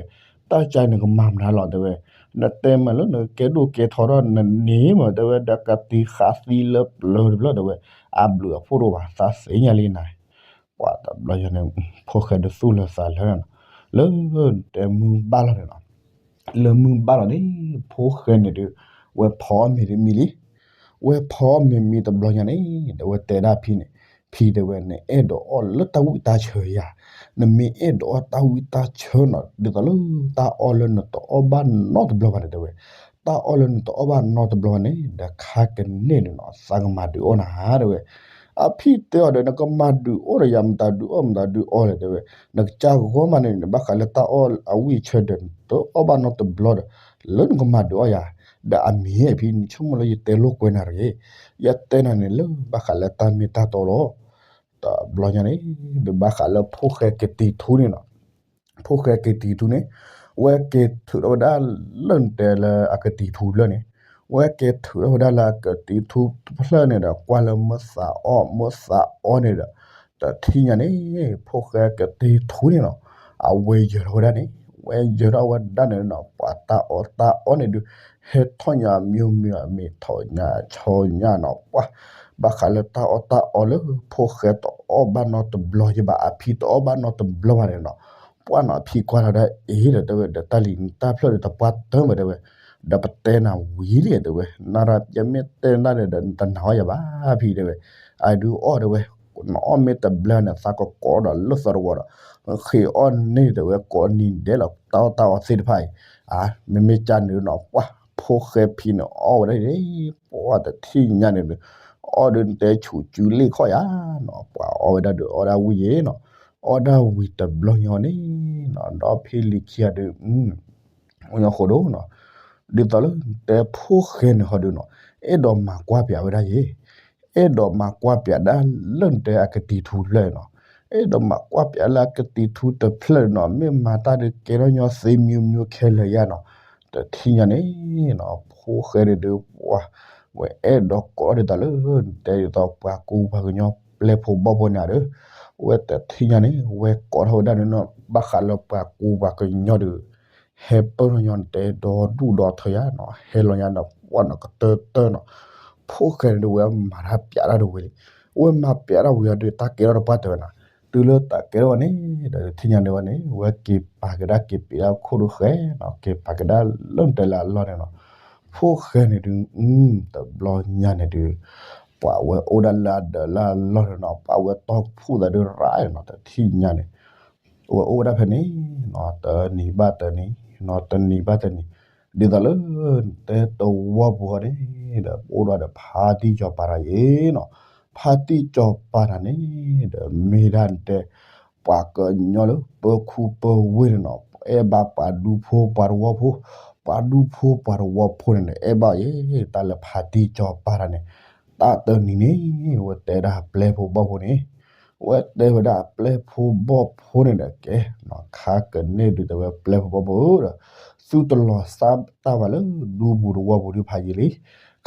တၢ်ကါန့ၣ်နကမၤမနုၤလီၤတဲဝဲ, နတဲမးလၢနကကဲဒိၣ်ကဲထီထီၣ် နန့ၢ်မးတဲဝဲ ဒီးကသံဃာ်သံလၢပျၢၤတဖျၢၣ်တဲဝဲ, အဘျုးအဖှိၣ်တအိၣ်ဘၣ် သးသ့ၣ်ညါလံနၤ ပှၤတဘျီညါန့ၣ် ဖိၣ်ဃဲဒုးသူၣ်လၢာ်သးလၢာ်နီၤ, လၢတဲမုၢ်ဘၣ်လီၤန့ၣ်နီၤ, လၢမုၢ်ဘၣ်လီၤန့ၣ် ဖိၣ်ဃဲန့ၣ်ဒုး ဝဲဖီအီၣ်မ့ၤဒုးမံလံ, ဝဲဖီအီၣ်မ့ၤမံတဘျီညါန့ၣ် ဒီးဝဲတဲဒၣ်ဖံန့ၣ်, ဖံတဲဝဲ နအဲၣ်ဒိးအီၣ်လၢတၢ်ဝံၣ်တၢ်ဆၢယၤ, နမ့ၢ်အဲၣ်ဒိးအီၣ်တၢ်ဝံၣ်တၢ်ဆၢနီၤ ဒ်သိးလၢတၢ်အီၣ်လၢနတအီၣ်ဘၣ်နီတဘျီဘၣ်န့ၣ်တဲဝဲ, တၢ်အီၣ်လၢနတအီၣ်ဘၣ်နီတဘျီဘၣ်န့ၣ် ဒီးခါကန့ၢ်န့ၣ်နီၤ သးကမၤဒုးအီၣ်နၤတဲဝဲ, အဖံတဲအီၤဒီး နကမၤဒုးအီၣ်ဒီးယၤ မတၤဒုးအီၣ်မတၤဒုးအီၣ်လဲၣ်တဲဝဲ, နကစၢ်ဂီၢ်မးန့ၣ် နဘၣ်ဃးလၢတၢ်အီၣ်အဝံၣ်အဆၢဒီး နတအီၣ်ဘၣ်နီတဘျီဒီး လၢနကမၤဒုးအီၣ်ယၤ ဒီးအမ့ၢ်ဖဲ နဆိကမိၣ်လၢယတဲလိာ်ကွဲနၤတဂ့ၤ, ယတဲနၤန့ၣ်လၢဘၣ်ဃးလၢတၢ်မ့ၢ်တၢ်တီလီၤ. တဘျီညါန့ၣ် ဘၣ်ဃးလၢဖိၣ်ဃဲကတံၤထူန့ၣ်နီၤ, ဖိၣ်ဃဲကတံၤထူန့ၣ် ဝဲက့ၤထုးထီၣ်ဝဲဒၣ်လၢနတဲလၢအကတံၤထူတဖျၢၣ်န့ၣ်, ဝဲက့ၤထုးထီၣ်ဝဲဒၣ်လၢအကတံၤထူတဖျၢၣ်န့ၣ်ဒီး ကွၢ်လၢမ့ၢ်သးအီၣ်မ့ၢ်သးအီန့ၣ်ဒီး တထံၣ်ညါန့ၣ် ဖိၣ်ဃဲကတံၤထူန့ၣ်နီၤ, အဝဲယၢၤထီၣ်ဝဲဒၣ်န့ၣ်, ဝဲယၢၤထီၣ်ဝဲဒၣ်န့ၣ်နီၤ ပှၤတၢ်အီၣ်တၢ်အီန့ၣ်ဒုး ဟဲထီၣ်ညါမ့ၢ်မ့ၢ်အမ့ၢ်ထီၣ်ညါဆီညါနီၤ, ပှၤ ဘၣ်ဃးလၢတၢ်အီၣ်တၢ်အီလၢ ဖိၣ်ဃဲတအီၣ်ဘၣ်နီတဘျီယဘၣ် အဖံတအီၣ်ဘၣ်နီတဘျီဘၣ်န့ၣ်နီၤ, ပှၤနီၤ အဖံကွၢ်လီၤဒၣ်အံၤဒီးတဲဝဲ ဒီးတၢ်လံၤတၢ်ဖျၢၣ်ဒီးတပှၢ်တၢၢ်မးတဲဝဲ, ဒီးပတဲနၤဝံၤလံတဲဝဲ, နရၣ်ယမ့ၢ်တဲနၤဒီး နတနာ်အီၤယၤဘၣ်ဖံတဲဝဲ, အဒုးအီၣ်တဲဝဲ, နအီၣ်မ့ၢ်တဘျီန့ၣ် သးကကိးဒီးလၢသီတဝီဒီး ဃ့အီၣ်န့ၢ်တဲဝဲ ကိးနံၤဒဲးလီၤ တၢ်အီၣ်တၢ်အီသ့ၣ်တဖၣ်အံၤ, မ့မ့ၢ်ကန့ၣ်နီၤ ပှၤ ဖိၣ်ဃဲဖံန့ၣ်အီၣ်ဝဲဒၣ်န့ၣ်, ပှၤတထံၣ်ညါန့ၣ်ဒီး အီၣ်ဒုးတဲဆူးစုလ့ၣ်ခီၣ်ယၤနီၤ, ပှၤအီၣ်ဝဲဒၣ်ဒီးအီၣ်ဒၣ်ဝံၤယဲနီၤ, အီၣ်ဒၣ်ဝံၤတဘျီညါန့ၣ်နီၤ ဒီးဖဲလံၤခံဂၤဒီး အိၣ်ညီဃိဒိၣ်နီၤ, ဒ်သိးလၢတဲဖိၣ်ဃဲန့ၣ်ဟီဒုးနီၤ, အဲၣ်ဒိးမၤကွၢ်ပၠးဝဲဒၣ်ယဲ, အဲၣ်ဒိးမၤကွၢ်ပၠးဒၣ်လၢနတဲအကတံၤထူတဖျၢၣ်နီၤ, အဲၣ်ဒိးမၤကွၢ်ပၠးလၢအကတံၤထူတဖျၢၣ်နီၤ, မ့ၢ်မၤတၢ်ဒုးကဲထီၣ်ညီသ့မံၤမံၤခဲလၢာ်ယါနီၤ, တထံၣ်ညါန့ၣ်နီၤ ဖိၣ်ဃဲန့ၣ်ဒုး ပှၤ ဝဲအဲၣ်ဒိးကိးဒ်သိးလၢ နတဲဒ်သိးပှၤကူပှၤကညီပျဲၢ်ဖိဘီၣ်ဖိန့ၣ်ဧါဒီး, ဝဲတထံၣ်ညါန့ၣ် ဝဲကိးထီၣ်ဝဲဒၣ်န့ၣ်နီၤ ဘၣ်ဃးလၢပှၤကူပှၤကညီဒီး ဟဲပၢၢ်ထီၣ်ညီနတဲဒီဒူၣ်ဒီထၢယါနီၤ, ဟဲလီၤညါဒီးပှၢ်နီၤကတၢၢ်တၢၢ်နီၤ, ဖိၣ်ဃဲန့ၣ်ဒီး ဝဲမၤတၢ်ပၠးတၢ်ဒ်ဝဲလံ, ဝဲမၤပၠးတၢ်ဝံၤအီၤဒီး တၢ်ကဲထီၣ်တပှၢ်တၢၢ်ဝဲနီၤ, တုၤလၢတၢ်ကဲထီၣ်ဝဲန့ၣ်ဒီး တထံၣ်ညါန့ၣ်ဝဲန့ၣ် ဝဲက့ၤပာ်ကဒါက့ၤပံးဒၣ်ခိၣ်ဒိၣ်ဃဲနီၤ, က့ၤပာ်ကဒါလၢနတဲလၢအလီၢ်န့ၣ်နီၤ, ဖိၣ်ဃဲန့ၣ်ဒုး တဘျီညါန့ၣ်ဒုး ပှၤဝဲအိၣ်ဒၣ်လၢအဒၢးလၢအလီၢ်န့ၣ်နီၤ, ပှၤဝဲတီၢ်ကဖှိၣ်သးဒုးရၣ်နီၤ, တထံၣ်ညါန့ၣ် ဝဲအိၣ်ဝဲဒၣ်ဖဲန့ၣ်နီၤ, တနံၤဘၣ်တနံၤနီၤ, တနံၤဘၣ်တနံၤ, ဒ်သိးလၢ တဲတဝီပူၤဃီန့ၣ်ဒီး ပအိၣ်ဒီးဖါတံၢ်စီၤပၤတဂၤအံၤနီၤ, ဖါတံၢ်စီၤပၤတဂၤန့ၣ်ဒီး မ့ၢ်ဒၣ်နတဲ ပှၤကညီလၢပၢခူပၢဝ့ၢ်န့ၣ်နီၤ, အဲၣ်ဘၣ်ပှၤဒူဖိပှၤတဝီဖိ, ပှၤဒူဖိပှၤတဝီဖိန့ၣ်ဒီး အဲၣ်ဘၣ်ယဲ, တၢ်လၢဖါတံၢ်စီၤပၤတဂၤန့ၣ်, တၢ်တနံၤန့ၣ် ဝဲတဲဒၣ်ပျဲၢ်ဖိဘီၣ်ဖိန့ၣ် ဝဲတဲဝဲဒၣ်အပျဲၢ်ဖိဘီၣ်ဖိန့ၣ်ဒီး ကဲ ခါကန့ၢ်ဒုးတဲဝဲပျဲၢ်ဖိဘီၣ်ဖိဒီး သုတလီၤစၢ်တၢ်ဘၣ်လၢဒူပူၤတဝီပူၤဒုးဖးယံာ်လံ,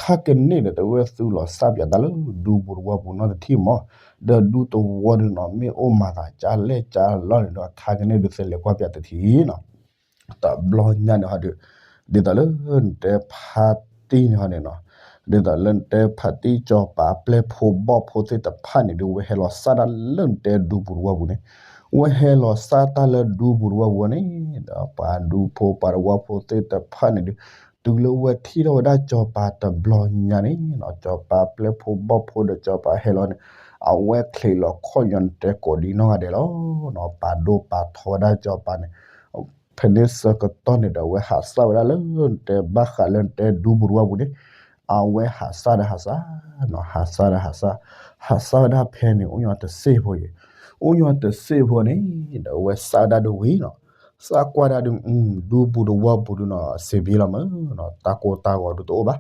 ခါကန့ၢ်ဒီးတဲဝဲ သုလီၤစၢ်ပၠးတၢ်လၢဒူပူၤတဝီပူၤနီတထံၣ်မး, ဒီးဒူတဝီဒုးနီၤ မ့ၢ်အိၣ်မၤသးကလဲၣ်ကလီန့ၣ်ဒီး ခါကန့ၢ်ဒုးသုလဲၤကွၢ်ပၠးတထံၣ်နီၤ တဘျီညါန့ၣ်ဟီဒုး ဒ်သိးလၢနတဲဖါတံၢ်န့ၣ်ဟီန့ၣ်နီၤ, ဒ်သိးလၢနတဲဖါတံၢ်စီၤပၤအပျဲၢ်ဖိဘီၣ်ဖိသ့ၣ်တဖၣ်န့ၣ်ဒုး ဝဲဟဲလီၤစၢ်တၢ်လၢနတဲဒူပူၤတဝီပူၤန့ၣ်, ဝဲဟဲလီၤစၢ်တၢ်လၢဒူပူၤတဝီပူၤန့ၣ်ဒီး ပှၤဒူဖိပှၤတဝီဖိသ့ၣ်တဖၣ်န့ၣ်ဒုး တုၤလၢဝဲထံၣ်ထီၣ်ဝဲဒၣ်စီၤပၤတဘျီညါန့ၣ်နီၤ, စီၤပၤအပျဲၢ်ဖိဘီၣ်ဖိဒီးစီၤပၤဟဲလီၤန့ၣ် အဝဲချံးလီၤခီၣ်ညီနတဲကိးဒံနီၢ်ဂၤဒဲးလီၤနီၤ, ပာ်ဒိၣ်ပာ်ထီဝဲဒၣ်စီၤပၤန့ၣ် ဖဲန့ၣ်ဆၢကတီၢ်န့ၣ်ဒီး အဝဲဟးစၢ်ဝဲဒၣ်လၢနတဲဘၣ်ဃးလၢနတဲဒူပူၤတဝီပူၤန့ၣ်, အဝဲဟးစၢ်ဒီးဟးစၢ်နီၤ, ဟးစၢ်ဒီးဟးစၢ်, ဟးစၢ်ဝဲဒၣ်ဖဲန့ၣ် အိၣ်ညီတစ့ၢ်ဖိအံၤ, အိၣ်ညီတစ့ၢ်ဖိန့ၣ်ဒီး အဝဲစၢ်ဝဲဒၣ်ဒုးဝံၤနီၤ, စၢ်ကွၢ်ဒၣ်ဒုး ဒူပူၤတဝီပူၤဒုးနီၤ စံးဘံလီၤမးနီၤ, တၢ်ကိၢ်တၢ်ဂီၤဒုးတအိၣ်ဘၣ်,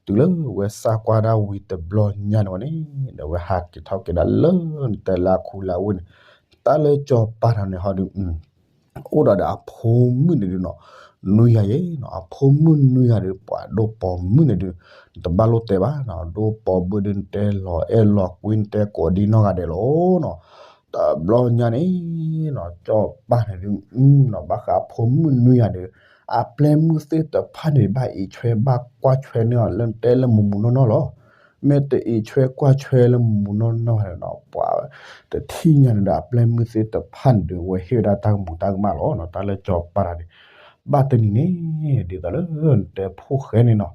တုၤလၢဝဲစၢ်ကွၢ်ဒၣ်ဝံၤတဘျီညါန့ၣ်ဝဲန့ၣ် ဒီးဝဲဟးက့ၤထီၣ်က့ၤဒၣ်လၢနတဲလၢအခူလၢအဝ့ၢ်န့ၣ်, တၢ်လၢစီၤပၤတဂၤန့ၣ်ဟီဒုး အိၣ်ဒီးဒီးအဖိမုၣ်န့ၣ်ဒုးနီၤ, နွံဂၤယဲနီၤ, အဖိမုၣ်နွံဂၤဒီး ပှၤဒိၣ်ပိာ်မုၣ်န့ၣ်ဒုး နတဘၣ်လိၣ်တဲဘၣ်နီၤ, ဒိၣ်ပိာ်မုၣ်ဒုး နတဲလီၤအဲၣ်လီၤကွံ နတဲကိးဒံနီၢ်ဂၤဒဲးလီၤနီၤ, တဘျီညါန့ၣ်နီၤ စီၤပၤန့ၣ်ဒုး နီၤ ဘၣ်ဃးအဖိမုၣ်နွံဂၤဒီး အပျဲၢ်မုၣ်သ့ၣ်တဖၣ်န့ၣ် ဘၣ်အံးထွဲဘၣ်ကွၢ်ထွဲန့ၢ်အီၤလၢနတဲလၢမုၢ်မုၢ်နီၢ်နီၢ်လီၤ. မ့ၢ်တအံးထွဲကွၢ်ထွဲလၢမုၢ်မုၢ်နီၢ်နီၢ်ဘၣ်န့ၣ်နီၤ ပှၤတထံၣ်ညါန့ၣ်ဒီး အပျဲၢ်မုၣ်သ့ၣ်တဖၣ်န့ၣ်ဒီး ဝဲဟ့ၣ်ဝဲဒၣ်တၢ်ကမူၤတၢ်ကမၣ်လီၤနီၤ, တၢ်လၢစီၤပၤတဂၤန့ၣ်, ဘၣ်တနံၤန့ၣ် ဒ်သိးလၢနတဲဖိၣ်ဃဲန့ၣ်နီၤ, ဒ်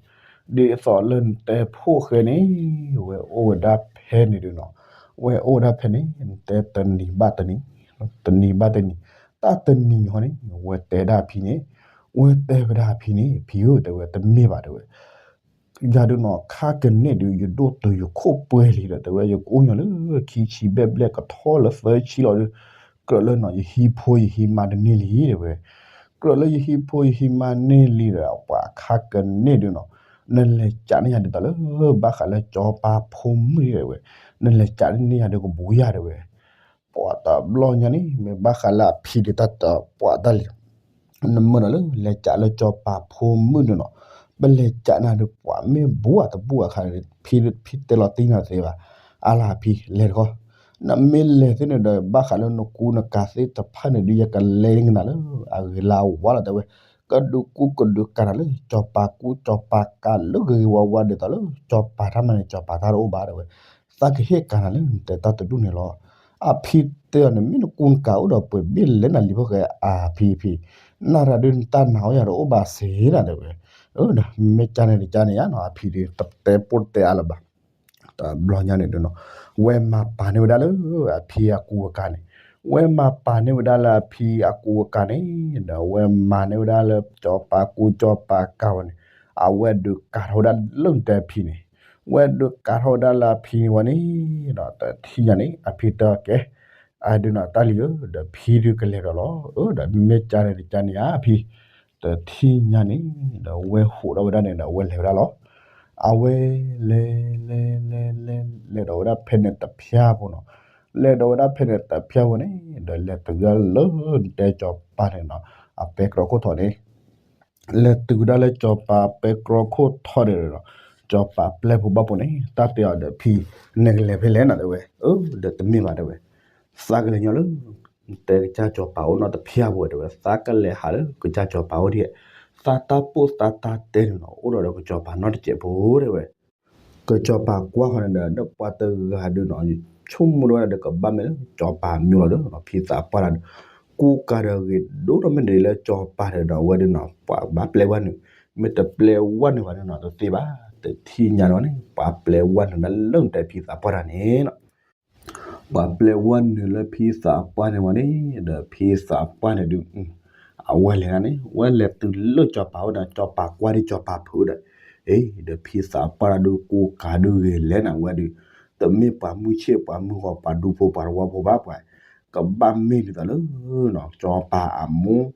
သိးလၢနတဲဖိၣ်ဃဲန့ၣ် ဝဲအိၣ်ဝဲဒၣ်ဖဲန့ၣ်ဒုးနီၤ, ဝဲအိၣ်ဝဲဒၣ်ဖဲန့ၣ် နတဲတနံၤဘၣ်တနံၤ, တနံၤဘၣ်တနံၤ, တၢ်တနံၤန့ၣ်ဃီန့ၣ် ဝဲတဲဒၣ်အဖံန့ၣ်, ဝဲတဲဝဲဒၣ်အဖံန့ၣ် ဖံဧၢ တဲဝဲ တမ့ၢ်ဘၣ်တဲဝဲ ယၤဒုးနီၤ ခါကန့ၢ်ဒုး ယဒိၣ်တုာ်ယခိၣ်ပှဲၤလံဒီး တဲဝဲ ယကအိၣ်ညီလၢခံဆံဘျဲၣ်ဘျဲၣ် ကထီၣ်လၢသၢဆံလီၤဒီး ကြၢးလၢနီၤ ယဟံးဖိယဟံးမါတန့ၢ်လံ တဲဝဲ, ကြၢးလၢယဟံးဖိယဟံးမါန့ၢ်လံဒီး ပှၤခါကန့ၢ်ဒုးနီၤ နလဲၤကးန့ၢ်ယၤဒ်သိးလၢ ဘၣ်ဃးလၢစီၤပၤဖိမုၣ်ဒၣ်ဝဲ, နလဲၤကးန့ၢ်ယၤဒီးကဘူးယၤဒၣ်ဝဲ. ပှၤတဘျီညါန့ၣ် မ့ၢ်ဘၣ်ဃးလၢအဖံဒုးတၢ်တပှၢ်တၢ်လံ, နမ့ၢ်ဒီးလၢလဲၤကးလၢစီၤပၤဖိမုၣ်ဒုးနီၤ, ပလဲၤကးနၤဒုးပှၤမ့ၢ်ဘူးအတဘူးအခါန့ၣ် ဖံ ဖံတဲလီၤတံၢ်နၤသ့ဘၣ်, အါလၢအဖံလဲၤတခီ, နမ့ၢ်လဲၤသ့န့ၣ်ဒီး ဘၣ်ဃးလၢနကူနကၤသ့ၣ်တဖၣ်န့ၣ်ဒုး ယကလဲၤကနၤလၢအဂ့ၤလၢအဝါလီၤတဲဝဲ, ကဒုးကူကဒုးကၤနၤလၢ စီၤပၤကူစီၤပၤကၤလၢဂ့ၤဂ့ၤဝါဝါဒ်သိးလၢ စီၤပၤတၢ်မၤန့ၣ် စီၤပၤတၢ်တအိၣ်ဘၣ်တဲဝဲ, သးကဟ့ၣ်ကၤနၤလၢနတဲတၢ်တဒူၣ်န့ၣ်လီၤ. အဖံတဲအီၤန့ၣ် မ့ၢ်နကူနကၤအိၣ်ဒီးပှဲၤဘ့ၣ်လဲၣ်နၤလံဖီဃဲ အဖံဖံ, နရၤဒုးနတၢ်နာ်အိၣ်ယၤတအိၣ်ဘၣ်စ့ၢ်နၤတဲဝဲ, ဒီးမ့ၢ်ကါန့ၣ်တကါန့ၣ်ယါနီၤ အဖံဒုး တတဲပိၢ်တတဲအါလၢၤဘၣ်. တဘျီညါန့ၣ်ဒုးနီၤ ဝဲမၤပာ်န့ၢ်ဝဲဒၣ်လၢ အဖံအကူအကၤန့ၣ်, ဝဲမၤပာ်န့ၢ်ဝဲဒၣ်လၢအဖံအကူအကၤန့ၣ်, ဒီးဝဲမၤန့ၢ်ဝဲဒၣ်လၢစီၤပၤကူစီၤပၤကၤဝဲန့ၣ်, အဝဲဒုးကၤထီၣ်ဝဲဒၣ်လၢနတဲဖံန့ၣ်, ဝဲဒုးကၤထီၣ်ဝဲဒၣ်လၢအဖံန့ၣ်ဝဲန့ၣ်, ဒီးတထံၣ်ညါန့ၣ် အဖံတဲအီၤကဲ အဒုးနီၤတၢ်လံဧၢ, ဒီးဖံဒုးကလဲၤဒီးလီၤ, ဒီးမ့ၢ်ကါန့ၣ်တကါန့ၣ်ဧါဖံ, တထံၣ်ညါန့ၣ် ဒီးဝဲဟိးထီၣ်ဝဲဒၣ်န့ၣ်ဒီးအဝဲလဲၤဝဲဒၣ်လီၤ. အဝဲလဲၤ လဲၤ လဲၤ လဲၤ လဲၤဒီးဝဲဒၣ်ဖဲန့ၣ်တဖၠၣ်ဖိနီၤ, လဲၤဒီးဝဲဒၣ်ဖဲန့ၣ်တဖၠၣ်ဖိန့ၣ် ဒီးလဲၤတုၤဝဲဒၣ်လၢနတဲစီၤပၤန့ၣ်နီၤ အပဲတြီခိၣ်ထီၣ်န့ၣ် လဲၤတုၤဝဲဒၣ်လၢစီၤပၤပဲတြီခိၣ်ထီၣ်ဒီး စီၤပၤပျဲၢ်ဖိဘၣ်ဖိန့ၣ် တၢ်တဲအီၤဒီးဖံ, နကလဲၤဖဲလဲၣ်နၤတဲဝဲ, ဒီးတမ့ၢ်ဘၣ်တဲဝဲ, သးကလဲၤညီလၢ နတဲကစၢ်စီၤပၤအိၣ်နီတဖၠၣ်ဖိတဲဝဲ, သးကလဲၤဟးလၢကစၢ်စီၤပၤအိၣ်ဒံး, သးတၢ်ပိၢ်သးတၢ်တဲန့ၣ်နီၤ အိၣ်ဒီးကစီၤပၤနီတစဲးဖိတဲဝဲ ကစီၤပၤကွၢ်ဃီန့ၣ်ဒီး ဒီးပှၤတဂၤဒုးနီၤ ဆိကမိၣ်ဒၣ်ဝဲဒၣ်ဒီးကဘၣ်မ့ၢ်လၢစီၤပၤမံၤလီၤဒီး ဖံသးပှၢ်တၢ်ဒီး ကူကၤဒီးဂ့ၤဒိၣ်ထီၣ်မ့ၢ်ဒ်လၢစီၤပၤဒီး အဝဲဒုးနီၤ ပှၤဘၣ်ပျဲဝဲနုာ်, မ့ၢ်တပျဲဝဲနုာ်ဘၣ်န့ၣ်နီၤ တသ့ဘၣ်, တထံၣ်ညါန့ၣ်ဝဲန့ၣ် ပှၤပျဲဝဲနုာ်ဒၣ်လၢနတဲဖံသးပှၢ်တၢ်န့ၣ်နီၤ ပှၤပျဲဝဲနုာ်လၢဖံသးပှၢ်န့ၣ်ဝဲန့ၣ်, ဒီးဖံသးပှၢ်န့ၣ်ဒုး အဝဲလဲၤဒၣ်န့ၣ် ဝဲလဲၤတုၤလၢစီၤပၤအိၣ်ဒီး စီၤပၤကွၢ်ဒုးစီၤပၤဖုးဒီး, အ့ ဒီးဖံသးပှၢ်တၢ်ဒုးကူကၤဒုးဂ့ၤလဲၣ်နၤဝဲဒုး, တမ့ၢ်ပှၤမုၢ်ဆ့ၣ်ပှၤမုၢ်ဂီၤပှၤဒူဖိပှၤတဝီဖိဘၣ်ပှၤ, ကဘၣ်မ့ၢ်ဒ်သိးလၢ စီၤပၤအမိၢ်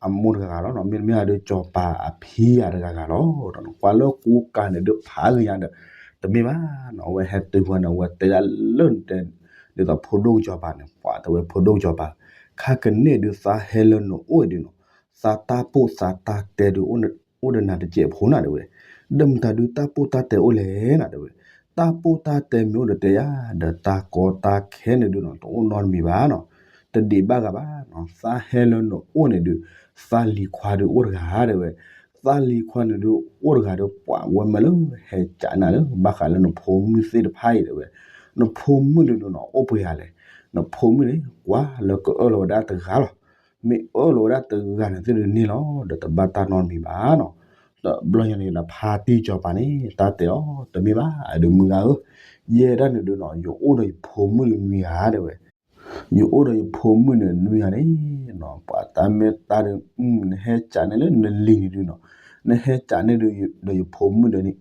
အမိၢ်တဂၤဂၤလီၤ, မ့တမ့ၢ်ဒုးစီၤပၤအဖံအတဂၤဂၤလီၤ, ကွၢ်လၢကူကၤန့ၣ်ဒုးဖးဂ့ၤညါဒီး တမ့ၢ်ဘၣ်နီၤ, အဝဲဟဲတုၤဝဲန့ၣ် အဝဲတဲဒၣ်လၢနတဲ ဒ်သိးဖိဒိၣ်ကစီၤပၤန့ၣ် ပှၤတဲဝဲဖိဒိၣ်ကစီၤပၤ, ခါကန့ၣ်ဒုးသးဟဲလၢနအိၣ်ဒုးနီၤ, သးတၢ်ပိၢ်သးတၢ်တဲဒုး အိၣ်ဒီးနၤတစဲးဖိနၤတဲဝဲ, ဒီးမတၤဒုးတၢ်ပိၢ်တၢ်တဲအိၣ်လဲၣ်နၤတဲဝဲ, တၢ်ပိၢ်တၢ်တဲမ့ၢ်အိၣ်ဒီးတဲယၤ, ဒီးတၢ်ကီတၢ်ခဲန့ၣ်ဒုးနီၤ တအိၣ်နီတမံၤဘၣ်နီၤ, တဒံးဘၣ်ဂၤဘၣ်နီၤ, သးဟဲလၢနအိၣ်န့ၣ်ဒုး သးလံၤခွါဒုးအိၣ်တဂၤတဲဝဲ, သးလံၤခွါန့ၣ်ဒုးအိၣ်တဂၤဒီး ပှၤဝဲမ့ၢ်လၢဟဲကးနၤလၢ ဘၣ်ဃးလၢနဖိမုၣ်သ့ၣ်တဖၣ်အံၤတဲဝဲ, နဖိမုၣ်ဒုးနီၤ အိၣ်ပှဲၤဂၤလဲၣ်, နဖိမုၣ်န့ၣ် ကွၢ်လၢကအၢၣ်လီၤဝဲဒၣ်တဂၤလီၤ, မ့ၢ်အၢၣ်လီၤဝဲဒၣ်တဂၤန့ၣ်သ့ၣ်ဒုးန့ၣ်လီၤ, ဒီးတဘၣ်တၢ်နီတမံၤဘၣ်နီၤ, ဒီးဘျီညါန့ၣ်ဒီးဖါတံၢ်စီၤပၤန့ၣ် တၢ်တဲအီၤ တမ့ၢ်ဘၣ် အဒုးမုၢ်ဂၤဧၢ, ယဲဒၣ်န့ၣ်ဒုးနီၤ ယအိၣ်ဒီးယဖိမုၣ်န့ၣ်နွံဂၤတဲဝဲ ယအိၣ်ဒီးယဖိမုၣ်န့ၣ်နွံဂၤန့ၣ်နီၤ ပှၤတၢ်မ့ၢ်တၢ်ဒုး နဟဲကးန့ၢ်လၢနလံၤန့ၣ်ဒုးနီၤ, နဟဲကးန့ၢ်ဒီးယဖိမုၣ်ဒီးန့ၣ်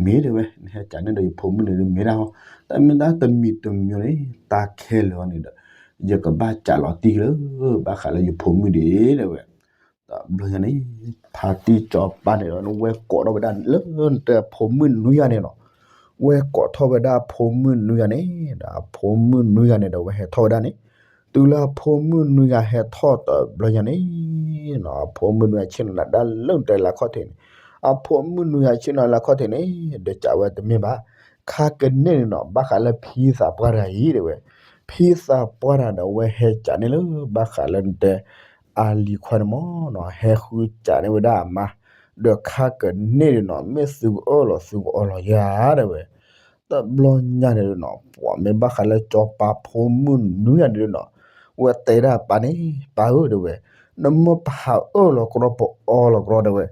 မ့ၢ်တဲဝဲ, နဟဲကးန့ၢ်ဒီးယဖိမုၣ်န့ၣ်ဒုးမ့ၢ်ဒၣ်ဟီ, တၢ်မ့ၢ်တၢ်တမံၤတမံၤန့ၣ် တၢ်ခဲလၢာ်အီၤန့ၣ်ဒီး ယကဘၣ်ကးလီၤတံၢ်လၢ ဘၣ်ဃးလၢယဖိမုၣ်ဒၣ်တဲဝဲ တဘျီညါန့ၣ် ဖါတံၢ်စီၤပၤန့ၣ်ဒီး ဝဲကိးထီၣ်ဝဲဒၣ်လၢနတဲအဖိမုၣ်နွံဂၤန့ၣ်နီၤ, ဝဲကိးထီၣ်ဝဲဒၣ်အဖိမုၣ်နွံဂၤန့ၣ် ဒီးအဖိမုၣ်နွံဂၤန့ၣ်ဒီး ဝဲဟဲထီၣ်ဝဲဒၣ်န့ၣ်, တုၤလၢအဖိမုၣ်နွံဂၤဟဲထီၣ်တဘျီညါန့ၣ်နီၤ အဖိမုၣ်နွံဂၤဆ့ၣ်နီၤလၢဒၣ်လၢနတဲလၢအခီၣ်ထံးန့ၣ်, အဖိမုၣ်နွံဂၤဆ့ၣ်နီၤလၢအခီၣ်ထံးန့ၣ် ဒီးကးဝဲတမ့ၢ်ဘၣ်, ခါကန့ၢ်န့ၣ်နီၤ ဘၣ်ဃးလၢဖံသးပှၢ်တဂၤအံၤတဲဝဲ, ဖံသးပှၢ်တဂၤဒီး ဝဲဟဲကးန့ၢ်လၢ ဘၣ်ဃးလၢနတဲ အလံၤခွါန့ၣ်မ့ၢ်နီၤ ဟဲဃုကးန့ၢ်ဝဲဒၣ်အမါ, ဒီးခါကန့ၢ်န့ၣ်နီၤ မ့ၢ်သုကအၢၣ်လီၤသုကအီလီၤယၤတဲဝဲ, တဘျီညါန့ၣ်နီၤ ပှၤမ့ၢ်ဘၣ်ဃးလၢစီၤပၤဖိမုၣ်နွံဂၤန့ၣ်နီၤ, ဝဲတဲဒၣ်ပၢ်န့ၣ် ပၢ်ဧၢတဲဝဲ, နမ့ၢ်ပဟးအၢၣ်လီၤကြီပအီလီၤကြီတဲဝဲ,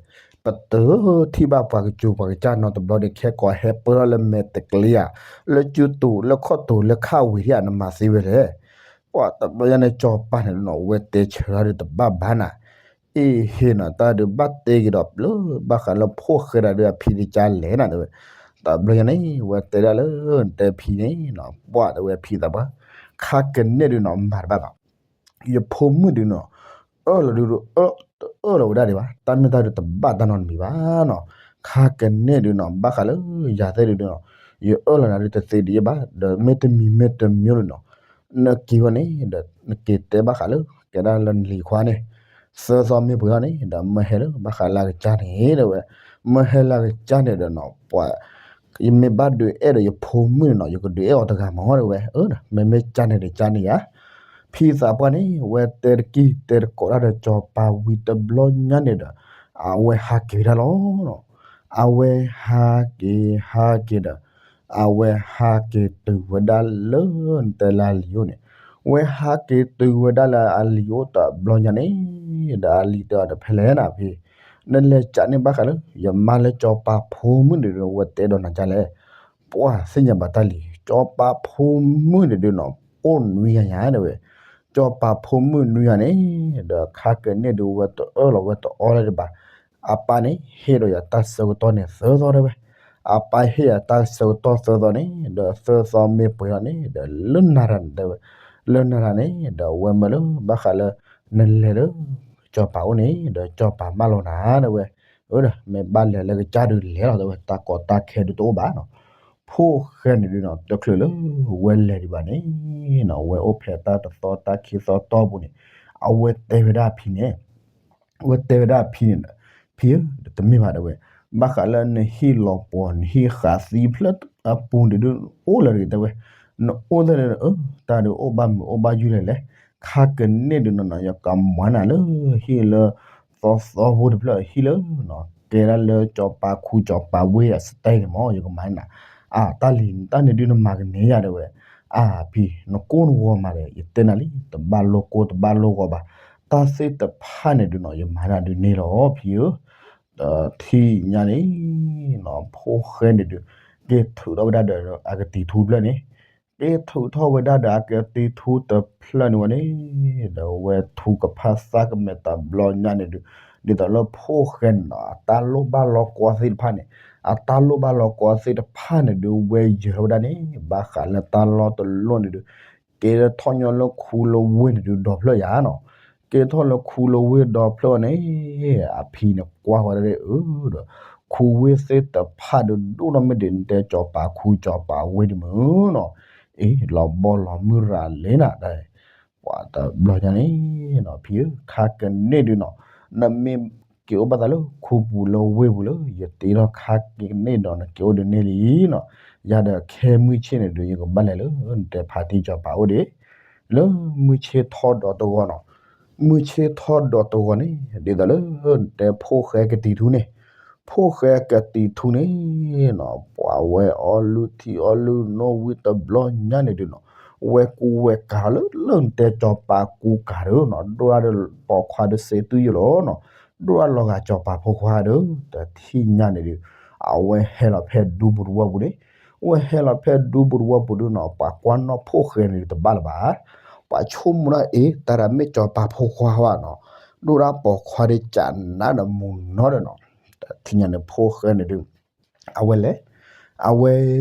ပတထံၣ်ဘၣ်ပှၤကစူၤပှၤကစၢ်နီတဘျီဒီး ခဲကိးဟဲပၢၢ်ထီၣ်လၢမဲာ်တကလံဧါ, လၢကၠူတူာ်လၢခီၣ်တူာ်လၢခၣ်ဝံၤထံၣ်ဧါ နမၤသ့ဝဲလဲၣ် ပှၤတဘျီညါန့ၣ် စီၤပၤန့ၣ်နီၤ ဝဲတဲဆၢထၢၣ်ဒီးတဘၣ်ဘၣ်နၤ, အ့ၣ်ဟ့ၣ်နီၤ တၢ်ဒုးဘၣ်တဲက့ၤဒီးလၢ ဘၣ်ဃးလၢဖိၣ်ဃဲတၢ်ဒုးအဖံတကါလဲၣ်နၤတဲဝဲ, တဘျီညါန့ၣ် ဝဲတဲဒၣ်လၢနတဲဖံန့ၣ်နီၤ ပှၤတဲဝဲဖံသးပှၢ်, ခါကန့ၢ်ဒုးနီၤ မၤတဘၣ်ဘၣ် ယဖိမုၣ်ဒုးနီၤ အၢၣ်လီၤဒုး တအၢၣ်လီၤဝဲဒၣ်ဒံးဘၣ်, တၢ်မ့ၢ်တၢ်ဒုးတဘၣ်တၢ်နီတမံၤဘၣ်နီၤ, ခါကန့ၣ်ဒုးနီၤ ဘၣ်ဃးလၢယၤသ့ၣ်ဒုးနီၤ ယအၢၣ်လီၤနၤဒုးတသ့ဒံးဘၣ် ဒီးမ့ၢ်တမံၤမ့ၢ်တမံၤဒုးနီၤ နက့ၤဝဲန့ၣ်ဒီး နက့ၤတဲဘၣ်ဃးလၢ ကဲဒၣ်လၢနလံၤခွါန့ၣ် သၢသီမ့ၢ်ပှဲၤထီၣ်န့ၣ် ဒီးမၢဟဲလၢဘၣ်ဃးလၢအကစၢ်န့ၣ် တဲဝဲ မၢဟဲလၢအကစၢ်န့ၣ်ဒီးနီၤ ပှၤ ယမ့ၢ်ဘၣ်ဒုးအဲၣ်ဒီးယဖိမုၣ်န့ၣ်နီၤ ယကဒုးအဲၣ်အီၤတဂၤမး တဲဝဲ မ့မ့ၢ်ကန့ၣ်ဒီးကန့ၣ်ဧါ ဖံသးပှၢ်န့ၣ် ဝဲတဲတကံၢ်တဲတကိးတၢ်ဒီးစီၤပၤဝံၤတဘျီညါန့ၣ်ဒီး အဝဲဟးက့ၤဝဲဒၣ်လီၤ. အဝဲဟးက့ၤဟးက့ၤဒီး အဝဲဟးက့ၤတုၤဝဲဒၣ်လၢနတဲလၢအလံၤအိၣ်န့ၣ် ဝဲဟးက့ၤတုၤဝဲဒၣ်လၢအလံၤအိၣ်တဘျီညါန့ၣ် ဒီးအလံၤတဲအီၤဒီး ဖဲလဲၣ်နၤဖံ နလဲၤကးန့ၢ်ဘၣ်ဃးလၢ ယမါလၢစီၤပၤဖိမုၣ်န့ၣ်ဒီး ဝဲတဲဒီးနၤဒ်လဲၣ် ပှၤသ့ၣ်ညါဘၣ်တၢ်လံၤ စီၤပၤဖိမုၣ်န့ၣ်ဒုးနီၤ အိၣ်နွံဂၤညါ တဲဝဲ စီၤပၤဖိမုၣ်နွံဂၤန့ၣ် ဒီးခါကန့ၣ်ဒုးဝဲတအၢၣ်လီၤဝဲတအီလၢၤတဘၣ် အပၢ်န့ၣ် ဟ့ၣ်ဒီးယၤတၢ်ဆၢကတီၢ်န့ၣ်သၢသီတဲဝဲ အပၢ်ဟ့ၣ်ယၤတၢ်ဆၢကတီၢ်သၢသီန့ၣ် ဒီးသၢသီမ့ၢ်ပှဲၤထီၣ်န့ၣ် ဒီးလၢနၤတၢ်န့ၣ်တဲဝဲ လၢနၤတၢ်န့ၣ် ဒီးဝဲမၢလၢဘၣ်ဃးလၢ နလဲၤလၢ စီၤပၤအိၣ်န့ၣ် ဒီးစီၤပၤမၢလီၤနၤ တဲဝဲ အဒီးမ့ၢ်ဘၣ်လဲၤလၢကစၢ်ဒုးလဲၤလီၤ တဲဝဲ တၢ်ကီတၢ်ခဲဒုးတအိၣ်ဘၣ်နီၤ ဖိၣ်ဃဲန့ၣ်ဒုးနီၤ တချုးလၢ ဝဲလဲၤဒံးဘၣ်န့ၣ်နီၤ ဝဲအိၣ်ဖဲတၢ်တသီတၢ်ခံသီတီၢ်ပူၤန့ၣ် အဝဲတဲဝဲဒၣ်အဖံန့ၣ် အဝဲတဲဝဲဒၣ်အဖံန့ၣ်ဒီး ဖံဧၢ တမ့ၢ်ဘၣ်တဲဝဲ ဘၣ်ဃးလၢနဟံၣ်လီၤပှီၤ နဟံၣ်ဃးသံဖျၢၣ်အပူၤန့ၣ်ဒုး အိၣ်လၢၤတဂ့ၤတဲဝဲ နအိၣ်သ့ၣ်န့ၣ် အၢ တၢ်ဒုးအိၣ်ဘၣ်မုာ်အိၣ်ဘၣ်ယုၢ်လဲၣ်လဲၣ် ခါကန့ၣ်ဒုးနီၤနီၤ ယကမၤနၤလၢ ဟံၣ်လၢ သီသီဖိတဖျၢၣ်ဟံၣ်လၢနီၤ ကဲဒၣ်လၢစီၤပၤခူစီၤပၤဝ့ၢ်အစတဲန့ၣ်မး ယကမၤနၤ အါ တၢ်လံၤ တၢ်န့ၣ်ဒုးနမၤကန့ၢ်ယၤတဲဝဲ အါဖံ နကိၢ်နဂီၤမးဒီး ယတဲနၤလံ တဘၣ်လိၣ်ကိၢ်တဘၣ်လိၣ်ဂီၤဘၣ် တၢ်သ့ၣ်တဖၣ်န့ၣ်ဒုးနီၤ ယမၤနၤဒုးန့ၢ်လီၤဖံဧၢ ဒီးထံၣ်ညါန့ၣ်နီၤ ဖိၣ်ဃဲန့ၣ်ဒုး က့ၤထုးထီၣ်ဝဲဒၣ်ဒီးအကတံၤထူတဖျၢၣ်န့ၣ် က့ၤထုးထီၣ်ဝဲဒၣ်ဒီးအကတံၤထူတဖျၢၣ်န့ၣ်ဝဲန့ၣ် ဒီးဝဲထုကဖၣ်သးကမဲာ်တဘျီညါန့ၣ်ဒုး ဒ်သိးလၢဖိၣ်ဃဲန့ၣ်နီၤ အတၢ်လိၣ်ဘၣ်လီၤကွီသ့ၣ်တဖၣ်န့ၣ် အတၢ်လိၣ်ဘၣ်လီၤကွီသ့ၣ်တဖၣ်န့ၣ်ဒုး ဝဲယၢၤထီၣ်ဝဲဒၣ်န့ၣ် ဘၣ်ဃးလၢတၢ်လီၢ်တလီၢ်န့ၣ်ဒုး ကဲထီၣ်ညီလၢခူလၢဝ့ၢ်န့ၣ်ဒုးဒီဖျၢၣ်ယါနီၤ ကဲထီၣ်လၢခူလၢဝ့ၢ်ဒီဖျၢၣ်န့ၣ် အဖံန့ၣ်ကွၢ်ဃီဒၣ်အၢဒီး ခူဝ့ၢ်သ့ၣ်တဖၣ်ဒုးဒိၣ်ထီၣ်မ့ၢ်ဒ်နတဲစီၤပၤခူစီၤပၤဝ့ၢ်ဒ်မုၢ်နီၤ အ့ လီၤဘီလီၤမုၢ်ရၤလဲၣ်နၤ ပှၤတဘျီညါန့ၣ်နီၤ ဖံဧၢ ခါကန့ၢ်ဒုးနီၤ နမ့ၢ်က့ၤအိၣ်ဘၣ်သးလၢခူပူၤလၢဝ့ၢ်ပူၤလၢ ယတ့ထီၣ်ခါကန့ၢ်ဒီးနက့ၤအိၣ်ဒုးန့ၢ်လံနီၤ ယၤဒီးခဲမုၢ်ဆ့ၣ်န့ၣ်ဒုး ယကဘၣ်လဲၤလၢနတဲဖါတံၢ်စီၤပၤအိၣ်ဒံး လၢမုၢ်ဆ့ၣ်ထီၣ်ဒီးတဂီၤနီၤ မုၢ်ဆ့ၣ်ထီၣ်ဒီးတဂီၤန့ၣ် ဒ်သိးလၢနတဲဖိၣ်ဃဲကတံၤထူန့ၣ် ဖိၣ်ဃဲကတံၤထူန့ၣ်နီၤ ပှၤဝဲအီလုၢ်ထံအီလုၢ်နိဝံၤတဘျီညါန့ၣ်ဒုးနီၤ ဝဲကူဝဲကၤလၢလၢနတဲစီၤပၤကူကၤဒုးနီၤ ဒိၣ်ဒၣ်ဒီးပိာ်ခွါဒုးစ့တုၤယိာ်လီၤနီၤ ဒိၣ်ဒၣ်လီၤဂာ်စီၤပၤဖိခွါဒုး တထံၣ်ညါန့ၣ်ဒုး အဝဲဟဲလီၤဖဲဒူပူၤတဝီပူၤန့ၣ် ဝဲဟဲလီၤဖဲဒူပူၤတဝီပူၤဒုးနီၤ ပှၤကွၢ်နီၣ်ဖိၣ်ဃဲန့ၣ်တဘၣ်လၢၤဘၣ် ပှၤဆိကမိၣ်ဒၣ်အ့ တၢ်ဒၣ်မ့ၢ်စီၤပၤဖိခွါဘၣ်နီၤ ဒိၣ်ဒၣ်ပိာ်ခွါဒုးကးနးဒီးမူၤနီၤဒီးနီၤ တထံၣ်ညါန့ၣ်ဖိၣ်ဃဲန့ၣ်ဒုး အဝဲလဲၤ အဝဲ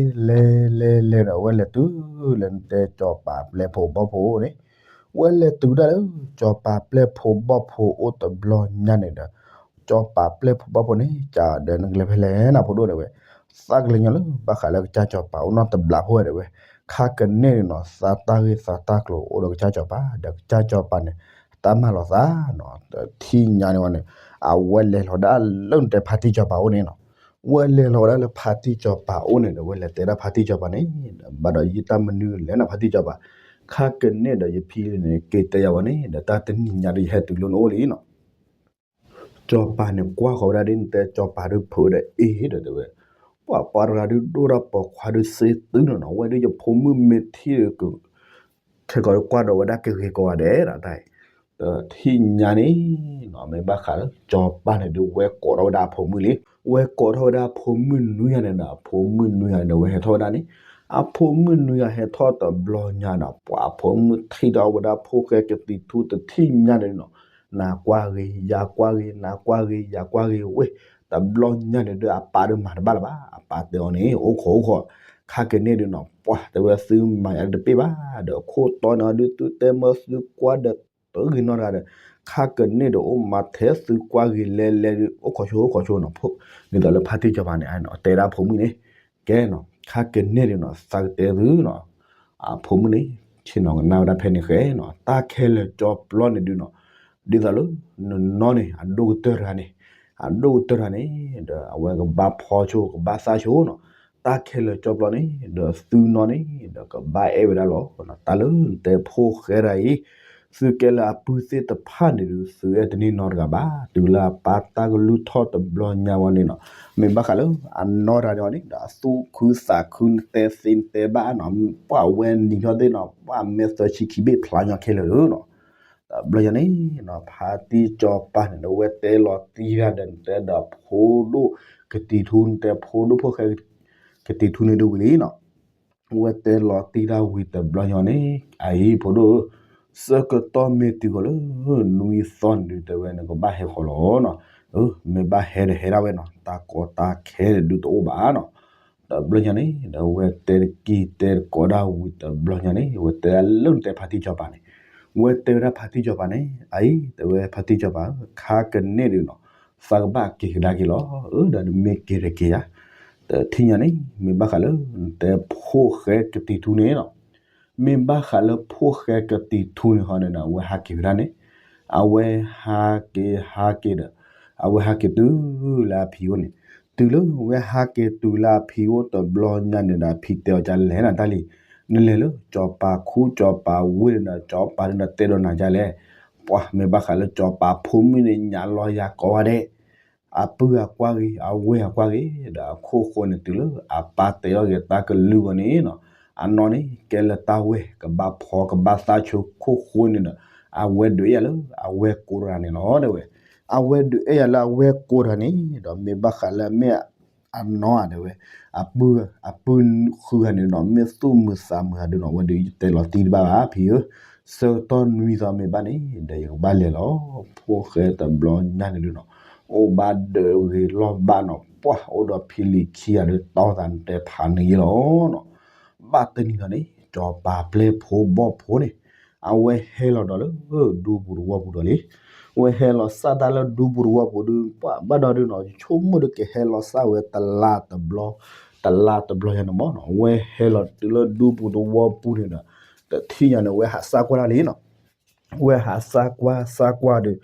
လဲၤလဲၤလဲၤဒီး အဝဲလဲၤတုၤလၢနတဲစီၤပၤပျဲၢ်ဖိဘီၣ်ဖိန့ၣ် ဝဲလဲၤတုၤဒၣ်လၢ စီၤပၤပျဲၢ်ဖိဘီၣ်ဖိအိၣ်တဘျီညါန့ၣ်ဒီး စီၤပၤပျဲၢ်ဖိဘီၣ်ဖိန့ၣ် ကးဒီးနကလဲၤဖဲလဲၣ်နၤဖိဒိၣ်တဲဝဲ သးကလဲၤညီလၢဘၣ်ဃးလၢကစၢ်စီၤပၤအိၣ်နီတဘျီဖိဝဲတဲဝဲ ခါကန့ၢ်န့ၣ်နီၤ သးတၢ်ဂ့ၢ်သးတၢ်ကျိၤအိၣ်ဒီးကစၢ်စီၤပၤ ဒီးကစၢ်စီၤပၤန့ၣ် တၢ်မၤလီၤသးနီၤ တထံၣ်ညါန့ၣ်ဝဲန့ၣ် အဝဲလဲၤလီၤဒၣ်လၢနတဲဖါတံၢ်စီၤပၤအိၣ်န့ၣ်နီၤ ဝဲလဲၤလီၤဝဲဒၣ်လၢဖါတံၢ်စီၤပၤအိၣ်န့ၣ်ဒီး ဝဲလဲၤတဲဒၣ်ဖါတံၢ်စီၤပၤန့ၣ် ဘၣ်ဒီးယတၢ်မနုၤလဲၣ်နၤဖါတံၢ်စီၤပၤ ခါကန့ၢ်ဒီးယဖံန့ၣ် က့ၤတဲယၤဝဲန့ၣ် ဒီးတၢ်တနံၤညါဒီးယဟဲတုၤလၢနအိၣ်လံနီၤ စီၤပၤန့ၣ်ကွၢ်ဃီၤဝဲဒၣ်ဒ်နတဲစီၤပၤဒုးဖုးဒီးအ့ဒီးတဲဝဲ ပှၤပှၤတဂၤဒုးဒိၣ်ထီၣ်ပိာ်ခွါဒုးစ့တုၤနီၤနီၤ ဝဲဒုးယဖိမုၣ်မ့ၢ်ထံၣ်ဒီး ခဲကီးဒုးကွၢ်ဒီးဝဲဒၣ်ကဂ့ၤကိးဂၤဒဲးဒၣ်တၢ်အံၤ တထံၣ်ညါန့ၣ်နီၤ မ့ၢ်ဘၣ်ဃးလၢစီၤပၤန့ၣ်ဒုးဝဲကိးထီၣ်ဝဲဒၣ်အဖိမုၣ်လံ ဝဲကိးထီၣ်ဝဲဒၣ်အဖိမုၣ်နွံဂၤန့ၣ်ဒီး အဖိမုၣ်နွံဂၤန့ၣ်ဒီးဝဲဟဲထီၣ်ဝဲဒၣ်န့ၣ် အဖိမုၣ်နွံဂၤဟဲထီၣ်တဘျီညါဒီး ပှၤအဖိမုၣ်ထံၣ်ထီၣ်ဝဲဒၣ်ဖိၣ်ဃဲကတံၤထူတထံၣ်ညါန့ၣ်နီၤ နၤကွၢ်ဂ့ၤ ယၤကွၢ်ဂ့ၤ နၤကွၢ်ဂ့ၤ ယၤကွၢ်ဂ့ၤဝဲ တဘျီညါန့ၣ်ဒုးအပၢ်ဒုးမၤတဘၣ်လၢၤဘၣ် အပၢ်တဲအီၤန့ၣ် အိၣ်ခိးအိၣ်ခိး ခါကန့ၢ်ဒုးနီၤ ပှၤတဲဝဲသုမၤယၤတပ့ၢ်ဘၣ် ဒီးခိၣ်တီန့ၣ်အီၤဒုးသုတဲမၢသုကွၢ်ဒီး တဂ့ၤနီတဂၤဒီး ခါကန့ၢ်ဒီးအိၣ်မးထဲသုကွၢ်ဂ့ၤလဲၤလဲၤဒုး အိၣ်ခိးဆိအိၣ်ခိးဆိနီၤ, ဒ်သိးလၢဖါတံၢ်စီၤပၤန့ၣ် တဲဒၣ်ဖိမုၣ်န့ၣ်, ကဲနီၤ ခါကန့ၢ်ဒုးနီၤ သးကတဲသုနီၤ, အဖိမုၣ်န့ၣ် ဆ့ၣ်နီၤကနၣ်ဝဲဒၣ်ဖဲန့ၣ်ဃဲနီၤ, တၢ်ခဲလၢာ်ကၠီပျီန့ၣ်ဒုးနီၤ, ဒ်သိးလၢ နနီၢ်န့ၣ် အဒိၣ်ကတၢၢ်တဂၤန့ၣ်, အဒိၣ်ကတၢၢ်တဂၤန့ၣ် ဒီးအဝဲကဘၣ်ဖီဆိ ကဘၣ်သၣ်ဆိနီၤ, တၢ်ခဲလၢာ်ကၠီပျီန့ၣ် ဒီးသုနီၢ်န့ၣ် ဒီးကဘၣ်အဲၣ်ဝဲဒၣ်လီၤ. တၢ်လၢနတဲဖိၣ်ဃဲတဂၤအံၤ သုကဲလၢအပုၢ်သ့ၣ်တဖၣ်န့ၣ်ဒုး သုအဲၣ်တန့ၢ်နီတဂၤဘၣ်, တုၤလၢအပၢ်တၢ်ကလုၢ်ထီၣ်တဘျီညါဝဲန့ၣ်နီၤ, မ့ၢ်ဘၣ်ဃးလၢအနီၢ်တဂၤန့ၣ်န့ၣ်ဒီး အသူၣ်ခုသးခု နတဲသ့နတဲဘၣ်နီၤ, ပှၤဝဲနံၤထီၣ်သ့ၣ်နီၤ ပှၤမဲာ်သၢဆံခံဘ့ၣ်ဖျါညီခဲလၢာ်လီၤနီၤ. တဘျီညါန့ၣ်နီၤ ဖါတံၢ်စီၤပၤန့ၣ်ဒီး ဝဲတဲလီၤတံၢ်တၢ်ဒီး နတဲဒီးဖိဒိၣ် ကတံၤထူ နတဲဖိဒိၣ်ဖိၣ်ဃဲ ကတံၤထူန့ၣ်ဒုးဝံၤလံနီၤ ဝဲတဲလီၤတံၢ်တၢ်ဝံၤတဘျီညါန့ၣ် အအံၤဖိဒိၣ်ဧၢ, ဆၢကတီၢ်မ့ၢ်တုၤဃီၤလၢ နွံသီန့ၣ်ဒုး တဲဝဲနကဘၣ်ဟဲဃီၤလီၤနီၤ, မ့ၢ်ဘၣ်ဟဲဒီးဟဲဒၣ်ဝဲနီၤ, တၢ်ကီတၢ်ခဲန့ၣ်ဒုးတအိၣ်ဘၣ်နီၤ. တဘျီညါန့ၣ်ဒီး ဝဲတဲတက့ၢ်တဲတကိးဒၣ်ဝံၤတဘျီညါန့ၣ် ဝဲတဲဒၣ်လၢနတဲဖါတံၢ်စီၤပၤန့ၣ်, ဝဲတဲဝဲဒၣ်ဖါတံၢ်စီၤပၤန့ၣ် အအံၤ တဲဝဲဖါတံၢ်စီၤပၤဧၢ, ခါကန့ၢ်ဒုးနီၤ သးကဘၣ်က့ၤကဒါက့ၤလီၤ, ဒီးနမ့ၢ်က့ၤတက့ၢ်ဧါ, တထံၣ်ညါန့ၣ် မ့ၢ်ဘၣ်ဃးလၢ နတဲဖိၣ်ဃဲကတံၤထူန့ၣ်နီၤ, မ့ၢ်ဘၣ်ဃးလၢဖိၣ်ဃဲကတံၤထူန့ၣ်ဟီန့ၣ်ဒီး အဝဲဟးက့ၤဝဲဒၣ်န့ၣ်, အဝဲဟးက့ၤဟးက့ၤဒီး အဝဲဟးက့ၤတုၤလၢအဖံအိၣ်န့ၣ်, တုၤလၢဝဲဟးက့ၤတုၤလၢအဖံအိၣ်တဘျီညါန့ၣ်ဒီး အဖံတဲအီၤ ကလဲၤနၤတၢ်လံ, နလဲၤလၢစီၤပၤခူစီၤပၤဝ့ၢ်န့ၣ်ဒီး စီၤပၤန့ၣ်ဒီးတဲဒီးနၤဒ်လဲၣ်, ပှၤမ့ၢ်ဘၣ်ဃးလၢစီၤပၤဖိမုၣ်န့ၣ် ညါလီၤယၤကိးဂၤဒဲး အပုၢ်အကွၢ်ဂ့ၤ အဝဲၢ်အကွၢ်ဂ့ၤ ဒီးအခိၣ်ဃိန့ၣ် တုၤလၢအပၢ်တဲထီၣ်က့ၤတၢ်ကလုၢ်အဂီၢ်န့ၣ်နီၤ, အနီၢ်န့ၣ် ကဲလၢတၢ်ဝဲၢ် ကဘၣ်ဖီကဘၣ်သၣ်ဆိခိၣ်ဃိန့ၣ်ဒီး အဝဲဒုးအဲၣ်ယၤလၢအဝဲၢ်ကိးတဂၤန့ၣ်လီၤ တဲဝဲ, အဝဲဒုးအဲၣ်ယၤလၢအဝဲၢ်ကိးတဂၤန့ၣ်ဒီး မ့ၢ်ဘၣ်ဃးလၢအမ့ၢ် အနီၢ်ဧါ တဲဝဲ, အပုၢ် အပုၢ်ဃုဂၤန့ၣ်ဒီး မ့ၢ်သူၣ်မုာ်သးမုာ်ဧါဒုးနီၤ, အဝဲဒုးယတဲလီၤတံၢ်တဘၣ်ဘၣ်ဖံဧၢ, ဆၢကတီၢ်နွံသီမ့ၢ်ဘၣ်န့ၣ် ဒီးယကဘၣ်လဲၤလီၤ, ဖိၣ်ဃဲတဘျီညါန့ၣ်ဒုးနီၤ, အိၣ်ဘၣ်ဒၢးဂ့ၤလီၢ်ဘၣ်နီၤ, ပှၤအိၣ်ဒီးဖံလံၤခံဂၤဒီး တီသးနတဲဖးန့ၢ်ယဲလီၤနီၤ, ဘၣ်တနံၤဒီးန့ၣ် စီၤပၤပျဲၢ်ဖိဘီၣ်ဖိန့ၣ် အဝဲဟဲလီၤဒီးလၢ ဒူပူၤသဝီပူၤဒီးလံ, အဝဲဟဲလီၤစၢ်တၢ်လၢဒူပူၤသဝီပူၤဒုး ပှၤဘၣ်ဒီးဒုးနီၤ ယဆိကမိၣ်ဒီးကဟဲလီၤစၢ်ဝဲတလါတဘျီ, တလါတဘျီညါန့ၣ်မ့ၢ်နီၤ, အဝဲဟဲလီၤတုၤလၢဒူပူၤသဝီပူၤန့ၣ်ဒီး တထံၣ်ညါန့ၣ် အဝဲဟးစၢ်ကွၢ်ဒၣ်လံနီၤ ဝဲဟးစၢ်ကွၢ်စၢ်ကွၢ်ဒီး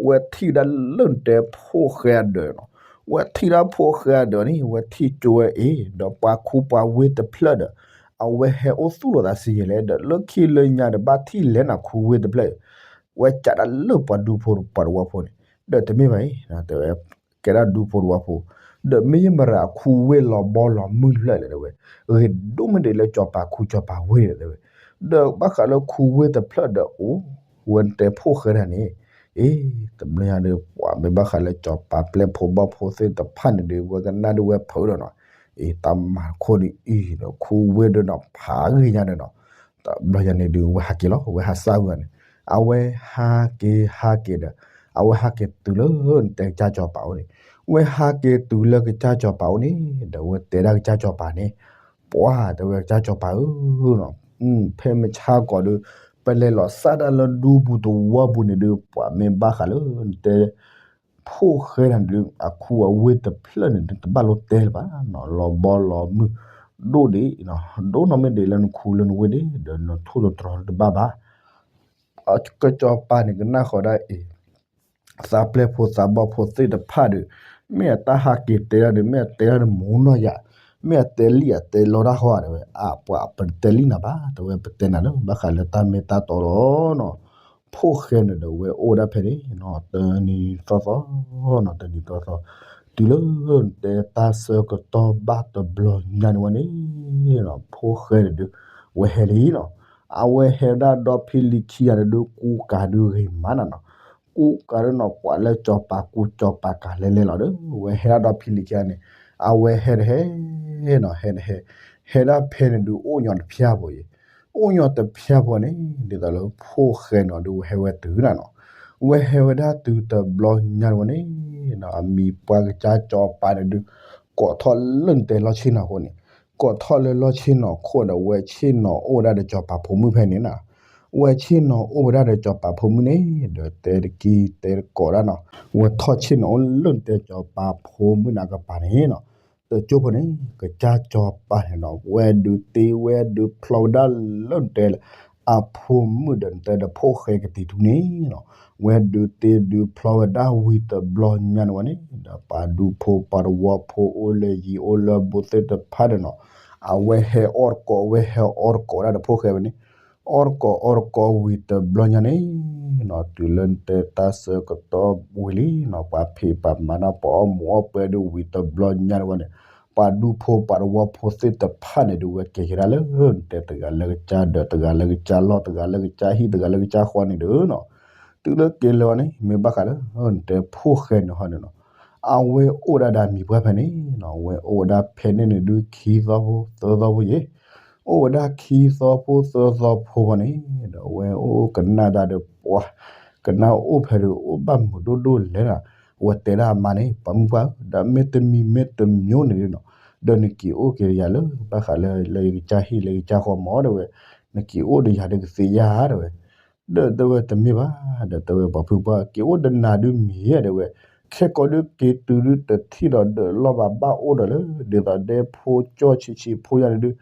ဝဲထံၣ်ဒၣ်လၢနတဲဖိၣ်ဃဲအဒၢးနီၤ, ဝဲထံၣ်ဒၣ်ဖိၣ်ဃဲအဒၢးန့ၣ် ဝဲထံၣ်ကၠိဝဲအံၤ ဒီးပှၤခူပှၤဝ့ၢ်တဖျၢၣ်ဒီး အဝဲဟဲအိၣ်သူၣ်လိာ်သးစံယဲလဲၣ် ဒီးလၢခံလၢညါဒီးဘၣ်ထံၣ်လဲၤနၤခူဝ့ၢ်တဖျၢၣ်အံၤ, ဝဲကးဒၣ်လၢပှၤဒူဖိပှၤသဝီဖိန့ၣ်, ဒီးတမ့ၢ်ဘၣ်အံၤ တဲဝဲ ကဲဒၣ်ဒူဖိသဝီဖိ, ဒီးမ့ၢ်ယမရၤအခူဝ့ၢ်လီၤဘီလီၤမုၢ်တဖျၢၣ်လဲၣ်တဲဝဲ, ဂ့ၤဒိၣ်မ့ၢ်ဒ်လၢစီၤပၤခူစီၤပၤဝ့ၢ်န့ၣ်တဲဝဲ, ဒီးဘၣ်ဃးလၢခူဝ့ၢ်တဖျၢၣ်ဒီးအိၣ် ဝဲနတဲဖိၣ်ဃဲတဂၤန့ၣ်, အ့ တဘျီညါဒီး ပှၤမ့ၢ်ဘၣ်ဃးလၢစီၤပၤပျဲၢ်ဖိဘီၣ်ဖိသ့ၣ်တဖၣ်န့ၣ်ဒီး ဝဲကနၣ်ဒုးဝဲဖုးဒီးနီၤ, အ့ တၢ်မၤခိၣ်ဒုးအံၤဒီး ခူဝ့ၢ်ဒီးနီၤ ဖးဂ့ၤညါဒီးနီၤ, တဘျီညါန့ၣ်ဒုး ဝဲဟးက့ၤလီၤ ဝဲဟးစၢ်ဝဲန့ၣ်, အဝဲဟးက့ၤဟးက့ၤဟးက့ၤဒီး အဝဲဟးက့ၤတုၤလၢနတဲကစၢ်စီၤပၤအိၣ်န့ၣ်, ဝဲဟးက့ၤတုၤလၢကစၢ်စီၤပၤအိၣ်န့ၣ် ဒီးဝဲတဲဒၣ်ကစၢ်စီၤပၤန့ၣ်, ပှၤတဲဝဲကစၢ်စီၤပၤဧၢ ဖဲမုၢ်ဆါခီဒီး ပလဲၤလီၤစၢ်တၢ်လၢဒူပူၤသဝီပူၤန့ၣ်ဒီး ပှၤမ့ၢ်ဘၣ်ဃးလၢနတဲ ဖိၣ်ဃဲတဂၤန့ၣ်ဒီး အခူအဝ့ၢ်တဖျၢၣ်န့ၣ်ဒီး တဘၣ်လိၣ်တဲလၢၤဘၣ်နီၤ, လီၤဘီလီၤမုၢ် ဒိၣ်ဒံး ဒိၣ်နီၢ်မ့ၢ်ဒ်လၢနခူလၢနဝ့ၢ်ဒံး ဒီးနထိၣ်သတြီၤတဘၣ်ဘၣ်. ကစီၤပၤန့ၣ် ကနၣ်ဃီၤဒၣ်အံၤ သးပျဲၢ်ဖိသးဘီၣ်ဖိသ့ၣ်တဖၣ်ဒီး မ့ၢ်အတၢ်ဟးက့ၤတဲဒၣ်ဒီး မ့ၢ်အတဲဒၣ်ဒီးမူနီၢ်ယၤ, မ့ၢ်အတဲလံာ်အတဲလီတၢ်ဃီဧါ တဲဝဲ အါ ပှၤပတဲလံနၤဘၣ် တဲဝဲ ပတဲနၤလၢ ဘၣ်ဃးလၢတၢ်မ့ၢ်တၢ်တီလီၤနီၤ. ဖိၣ်ဃဲန့ၣ်ဒီး ဝဲအိၣ်ဒၣ်ဖဲန့ၣ်နီၤ တနံၤသီသီနီၤ တနံၤသီသီ တုၤလၢနတဲတၢ်ဆၢကတီၢ်ဘၣ်တဘျီညါန့ၣ်ဝဲန့ၣ်နီၤ ဖိၣ်ဃဲန့ၣ်ဒီး ဝဲဟဲလံနီၤ. အဝဲဟဲဒၣ်ဒီဖံလံၤခံဂၤန့ၣ်ဒီး ကူကၤဒုးဂ့ၤမးနၤနီၤ. ကူကၤဒုးနီၤ ပှၤလၢစီၤပၤကူစီၤပၤကၤလဲၤလဲၤလီၤဒီး ဝဲဟဲဒၣ်ဒီဖံလံၤခံဂၤန့ၣ် အဝဲဟဲတဟဲနီၤ ဟဲတဟဲ ဟဲဒၣ်ဖဲန့ၣ်ဒုး အိၣ်ညီတဖျၢၣ်ဖိအံၤ အိၣ်ညီတဖျၢၣ်ဖိန့ၣ် ဒ်သိးလၢဖိၣ်ဃဲနီၤဒုး ဝဲဟဲဝဲတုၤနၤနီၤ. ဝဲဟဲဝဲဒၣ်တုၤတဘျီညါန့ၣ်ဝဲန့ၣ်နီၤ အမံၤပှၢ်ကစၢ်စီၤပၤန့ၣ်ဒုး ကိးထီၣ်လၢနတဲလီၢ်ဆ့ၣ်နီၤခိၣ်န့ၣ် ကိးထီၣ်လၢလီၢ်ဆ့ၣ်နီၤခိၣ်ဒီး ဝဲဆ့ၣ်နီၤအိၣ်ဝဲဒၣ်ဒီးစီၤပၤဖိမုၣ်ဖဲန့ၣ်နီၤ. ဝဲဆ့ၣ်နီၤအိၣ်ဝဲဒၣ်ဒီးစီၤပၤဖိမုၣ်န့ၣ် ဒီးတဲတကံတဲတကိးဒၣ်နီၤ, ဝဲထီၣ်ဆ့ၣ်နီၤအိၣ်လၢတဲစီၤပၤဖိမုၣ်န့ၣ်အကပၤန့ၣ်နီၤ, တကၠိဖိန့ၣ် ကစၢ်စီၤပၤန့ၣ်နီၤ ဝဲဒုးတ့ဝဲဒုးဖျီဝဲဒၣ်လၢတဲ အဖိမုၣ်ဒီးတဲဒီးဖိၣ်ဃဲကတံၤထူန့ၣ်နီၤ, ဝဲဒုးတ့ဒုးဖျီဝဲဒၣ်ဝံၤတဘျီညါန့ၣ်ဝဲန့ၣ် ဒီးပှၤဒူဖိပှၤတဝီဖိအိၣ်လၢယံၤအိၣ်လၢဘူးသ့ၣ်တဖၣ်ဒီးနီၤ, အဝဲဟဲအီၣ်တကိး အဝဲဟဲအီၣ်တကိးဝဲဒၣ်ဒီးဖိၣ်ဃဲဝဲန့ၣ်, အီၣ်တကိးအီၣ်တကိးဝံၤတဘျီညါန့ၣ်နီၤ, တုၤလၢတဲတၢ်ဆၢကတီၢ်ဝံၤလံနီၤ, ပှၤဖံးပှၤမၤန့ၣ် ပှၤအီၣ်မူးအီၣ်ပွဲဒုးဝံၤတဘျီညါန့ၣ်ဝဲန့ၣ်, ပှၤဒူဖိပှၤတဝီဖိသ့ၣ်တဖၣ်န့ၣ်ဒုး ဝဲက့ၤကဒါလၢတဲတဂၤလၢကစၢ်ဒၢး တဂၤလၢကစၢ်လီၢ် တဂၤလၢကစၢ်ဟံၣ် တဂၤလၢကစၢ်ဃီန့ၣ်ဒီးနီၤ, တုၤလၢက့ၤလၢၤန့ၣ် မ့ၢ်ဘၣ်ဃးလၢ တဲဖိၣ်ဃဲန့ၣ်ဟီန့ၣ်နီၤ, အဝဲအိၣ်ဒၣ်ဒီးမံၤပှၢ်ဖဲန့ၣ်နီၤ, အဝဲအိၣ်ဝဲဒၣ်ဖဲန့ၣ်န့ၣ်ဒုးခံသီဖိသၢသီဖိယဲၢ်, အိၣ်ဝဲဒၣ်ခံသီဖိသၢသီဖိဖဲန့ၣ်ဒီး အဝဲအိၣ်ကနၣ်ဒၣ်ဒီးပှၤ ကနၣ်အိၣ်ဖဲဒီးအိၣ်ဘၣ်မုာ်ဒိၣ်ဒိၣ်လဲၣ်နီၤ, အဝဲတဲဒၣ်အမါန့ၣ် ပှၤမုၣ်ပှၢ်ဧၢ ဒီးမ့ၢ်တမံၤမ့ၢ်တမံၤန့ၣ်ဒုးနီၤ, ဒီးနက့ၤအိၣ်က့ၤဒီးယၤလၢ ဘၣ်ဃးလၢလၢယကစၢ်ဟံၣ်လၢယကစၢ်ဃီမၢ် တဲဝဲ, နက့ၤအိၣ်ဒီးယၤဒီးကသ့ဧါ တဲဝဲ ဒီးတဲဝဲတမ့ၢ်ဘၣ် ဒီးတဲဝဲပှၤဖုပှၢ် က့ၤအိၣ်ဒီးနၤဒုးမ့ၢ်ဧါ တဲဝဲ, ခဲကိးဒုးက့ၤတုၤဒုးတထံၣ်ဒီးဒၢးလီၢ်ဘၣ် ဘၣ်အိၣ်ဒီးလၢ ဒ်သိးဒဲဖိကၠီၣ်ဆံးဆံးဖိယါန့ၣ်ဒုး,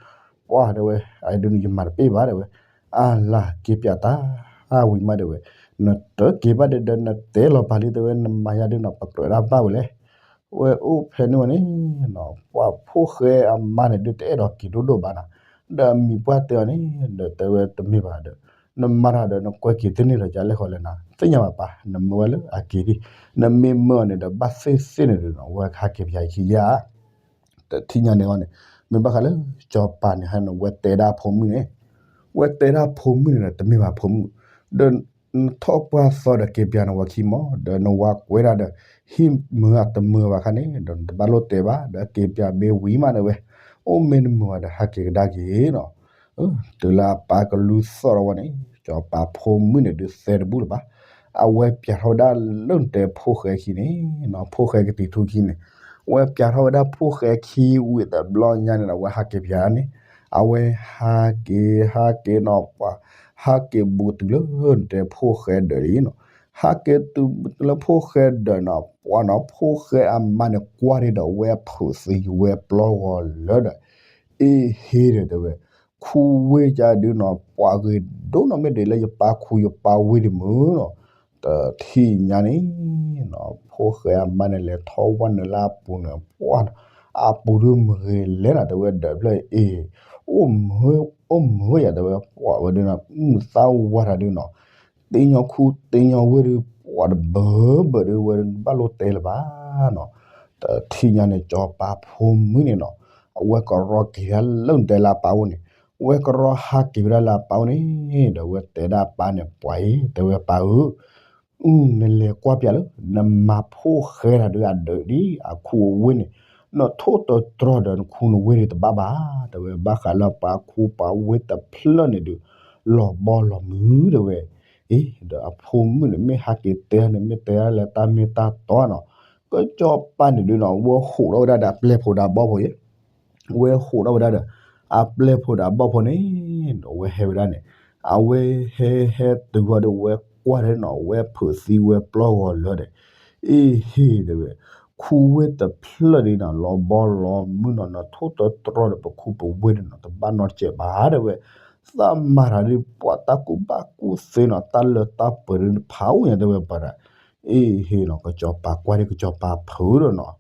ပှၤတဲဝဲ အဒုးန့ၣ်ယမၤတပ့ၢ်ဘၣ် တဲဝဲ, အလၢက့ၤပၠးတၢ် ဝံၤမး တဲဝဲ, နတက့ၤဘၣ်ဒီး ဒီးနတဲလီၤပာ်လံ တဲဝဲ နမၤယါဒုးနီၤ ပကြၢးဒၣ်ဘၣ်ဝဲလဲၣ် ဝဲအိၣ်ဖဲန့ၣ်ဝဲန့ၣ်နီၤ ပှၤဖိၣ်ဃဲအမါန့ၣ်ဒုးတအဲၣ်ဒိးက့ၤဒိၣ်ဒိၣ်ဘၣ်နီၤ, ဒီးမံၤပှၢ်တဲအီၤန့ၣ် ဒီးတဲဝဲတမ့ၢ်ဘၣ်ဒီး နမၤတၢ်ဒီးနကွဲက့ၤတန့ၢ်ဒီးကလဲၣ်ဃီလဲၣ်နီၤ သ့ၣ်ညါဘၣ်ပၢ် နမၢဝဲလၢအက့ၤဒံး, နမ့ၢ်မၢအီၤန့ၣ်ဒီးဘၣ်သ့ၣ်သ့ၣ်န့ၣ်ဒီးနီၤ ဝဲဟးက့ၤပၠးယခံယါ တထံၣ်ညါန့ၣ်အီၤန့ၣ် မ့ၢ်ဘၣ်ဃးလၢ စီၤပၤန့ၣ်ဟဲနီၤ ဝဲတဲဒၣ်ဖိမုၣ်န့ၣ်, ဝဲတဲဒၣ်ဖိမုၣ်န့ၣ်ဒီး တမ့ၢ်ဘၣ်ဖိမုၣ်, ဒီးနထီၣ်ပှၢ်သီဒီးက့ၤပၠးနဝၤခံမၢ်, ဒီးနဝၤကွဲးဒၣ်ဒီး ဟံၣ်မၢအတမၢဘၣ်ခါန့ၣ် ဒီးနတဘၣ်လိၣ်တဲဘၣ် ဒီးက့ၤပၠးဘ့ဝံၤမးန့ၣ်ဝဲ, အိၣ်မ့ၢ်တမၢဘၣ်ဒီးဟးက့ၤကဒါက့ၤနီၤ တုၤလၢအပၢ်ကလူၤသီၣ်ထီၣ်ဝဲန့ၣ် စီၤပၤဖိမုၣ်န့ၣ်ဒုးသဲတဘူၣ်လၢၤဘၣ်, အဝဲပၠးထီၣ်ဝဲဒၣ်လၢတဲဖိၣ်ဃဲခံန့ၣ်နီၤ ဖိၣ်ဃဲကတံၤထူခံန့ၣ်, အဝဲပၠးထီၣ်ဝဲဒၣ်ဖိၣ်ဃဲခံဝံၤတဘျီညါန့ၣ်ဒီး အဝဲဟးက့ၤပၠးန့ၣ်, အဝဲဟးက့ၤဟးက့ၤနီၤ ပှၤ ဟးက့ၤဘူးတုၤလၢတဲဖိၣ်ဃဲဒၢးလံနီၤ, ဟးက့ၤတုၤလၢဖိၣ်ဃဲဒၢးနီၤ ပှၤနီၤ ဖိၣ်ဃဲအမါန့ၣ် ကွၢ်ဒံးဒီးဝဲဖုးသံဝဲပျီဂီၤလၢဒီး အ့ဟ့ဒီးတဲဝဲ, ခူဝ့ၢ်ကဒုနီၤ ပှၤဂ့ၤဒိၣ်နီၤ မ့ၢ်ဒ်လၢယပၢ်ခူယပၢ်ဝ့ၢ်ဒံးမုၢ်နီၤ, တထံၣ်ညါန့ၣ်နီၤ ဖိၣ်ဃဲအမါန့ၣ် လဲၤထီၣ်ဝဲနုာ်လၢအပူၤန့ၣ် ပှၤနီၤ အပူၤဒုးမုၢ်ဂ့ၤလဲၣ်နီၤ တဲဝဲဒၢးဖျၢၣ်အ့ၣ်, အိၣ်မုၢ်ဝဲယၤ တဲဝဲ ပှၤဝဲဒုနီၤ မုၢ်သၣ်ဝါထီၣ်ဒုနီၤ တ့ညီခူတ့ညီဝ့ၢ်ဒုး ပှၤတဘၢဘၢဒုး ဝဲဒုးဘၣ်လိၣ်တဲလၢၤဘၣ်နီၤ, တထံၣ်ညါန့ၣ် စီၤပၤဖိမုၣ်န့ၣ်နီၤ အဝဲကရီက့ၤဒၣ်လၢနတဲလၢအပၢ်အိၣ်န့ၣ်, ဝဲကရီဟးက့ၤဝဲဒၣ်လၢအပၢ်အိၣ်န့ၣ် ဒီးဝဲတဲဒၣ်အပၢ်န့ၣ် ပှၤအံၤ တဲဝဲပၢ်ဧၢ အု နလဲၤကွၢ်ပၠးလၢ နမၤဖိၣ်ဃဲတၢ်ဒုးအဒၢးဒ်အခူအဝ့ၢ်န့ၣ်, နထိၣ်တတြီဒီးနခူနဝ့ၢ်ဒုးတဘၣ်ဘၣ်, တဲဝဲဘၣ်ဃးလၢပှၤခူပှၤဝ့ၢ်တဖျၢၣ်န့ၣ်ဒုး လီၤဘီလီၤမုၢ်တဲဝဲ, အ့ ဒီးအဖိမုၣ်န့ၣ် မ့ၢ်ဟးက့ၤတဲန့ၣ် မ့ၢ်တဲဒၣ်လၢတၢ်မ့ၢ်တၢ်တီနီၤ, ကစီၤပၤန့ၣ်ဒုးနီၤ ဝဲဟိးထီၣ်ဝဲဒၣ်ဒီးအပျဲၢ်ဖိဒီးအဘီၣ်ဖိယဲၢ် ဝဲဟိးထီၣ်ဝဲဒၣ်ဒီး အပျဲၢ်ဖိဒီးအဘီၣ်ဖိန့ၣ် ဒီးဝဲဟဲဝဲဒၣ်န့ၣ်, အဝဲဟဲဟဲတုၤဝဲဒီးဝဲကွၢ်ဒီးနီၤ ဝဲဖုးသံဝဲပျီဂီၤလၢဒီး, အ့ဟ့ၣ်တဲဝဲ, ခူဝ့ၢ်တဖျၢၣ်ဒ်နီၤ လီၤဘီလီၤမုၢ်နီၤ နထိၣ်တတြီဒီးပခူပဝ့ၢ်န့ၣ်နီၤ တဘၣ်နီတစဲးဘၣ်တဲဝဲ, သးမၤတၢ်ဒ်ပှၤတၢ်ကူၣ်ဘၣ်ကူၣ်သ့နီၤ တၢ်လၢတၢ်ပှဲၤဒ်ဖးအိၣ်ညါတဲဝဲပှၤဒီး, အ့ဟ့ၣ်နီၤ ကစီၤပၤကွၢ်ဒ်ကစီၤပၤဖုးဒီးနီၤ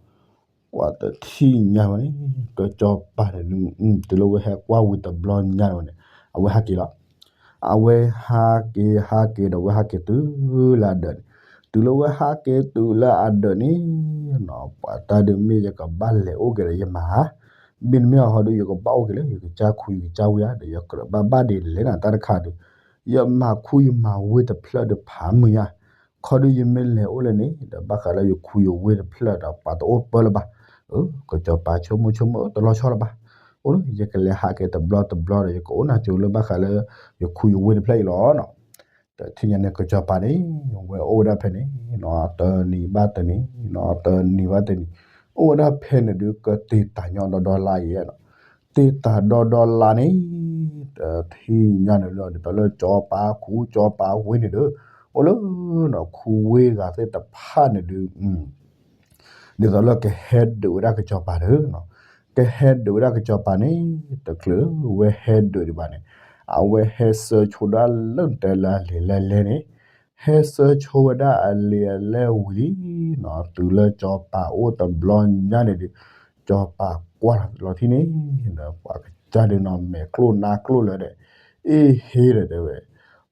ပှၤတထံၣ်ညါဝဲန့ၣ် ကစီၤပၤန့ၣ် တုၤလၢဝဲဟဲကွၢ်ဝံၤတဘျီညါဝဲန့ၣ် အဝဲဟးက့ၤလီၤ. အဝဲဟးက့ၤဟးက့ၤဒီးဝဲဟးက့ၤတုၤလၢအဒၢးန့ၣ်, တုၤလၢဝဲဟးက့ၤတုၤလၢအဒၢးန့ၣ်နီၤ ပှၤတၢ်ဒုးမ့ၢ်ယကဘၣ်လဲၤအိၣ်က့ၤဒီးယမါဧါ, မ့တမ့ၢ်အဟီဒုး ယကဘၣ်အိၣ်က့ၤလၢယကစၢ်ခူယကစၢ်ဝ့ၢ်ဧါ ဒီးယကြၢးဘၣ်ဘၣ်ဒ်လဲၣ်နီၤ တၢ်တခါဒုး, ယမၤခူယမၤဝ့ၢ်တဖျၢၣ်ဒုးဖးမုာ်ညါ ခီဒုးယမ့ၢ်လဲၤအိၣ်လၢန့ၣ် ဒီးဘၣ်ဃးလၢယခူယဝ့ၢ်တဖျၢၣ်ဒီးပှၤတအိၣ်ပၢလၢၤဘၣ်. အၢ ကစီၤပၤဆိကမိၣ်ဆိကမိၣ် တလီၤဆီလၢၤဘၣ်. အိၣ်လၢ ယကလဲၤဟးက့ၤတဘျီတဘျီဒီး ယကအိၣ်နၢ်ကၠိလၢဘၣ်ဃးလၢ ယခူယဝ့ၢ်တဖျၢၣ်အံၤလီၤနီၤ. တထံၣ်ညါန့ၣ် ကစီၤပၤန့ၣ် ဝဲအိၣ်ဝဲဒၣ်ဖဲန့ၣ်နီၤ တနံၤဘၣ်တနံၤနီၤ တနံၤဘၣ်တနံၤ အိၣ်ဝဲဒၣ်ဖဲန့ၣ်ဒုး ကတ့ၢ်တၢ်ညီဒီဒီလါယဲနီၤ. တ့ၢ်တၢ်ဒီဒီလါန့ၣ် တထံၣ်ညါန့ၣ်လီၤ ဒ်သိးလၢစီၤပၤခူစီၤပၤဝ့န့ၣ်ဒီး အိၣ်လၢ ခူဝ့ဂၤသ့ၣ်တဖၣ်န့ၣ်ဒုး ဒ်သိးလၢကဟဲဒုးဝဲဒၣ်ကစီၤပၤဒီး ကဟဲဒုးဝဲဒၣ်ကစီၤပၤန့ၣ် တချုးဝဲဟဲဒုးဒံးဘၣ်န့ၣ် အဝဲဟဲဆၢဆိဒၣ်လၢတဲလၢအလံာ်လဲၢ်လဲၢ်န့ၣ် ဟဲဆၢဆိဝဲဒၣ်အလံာ်အလဲၢ်ဝံၤလံနီၤ တုၤလၢစီၤပၤအိၣ်တဘျီညါန့ၣ်ဒီး စီၤပၤကွၢ်လီၤထံၣ်န့ၣ် ဒီးပှၤကစၢ်ဒုးနီၤ မဲာ်ကျိၣ်နါကျိၣ်လၢာ်ဒီး အ့ၣ်ဟ့ဒီးတဲဝဲ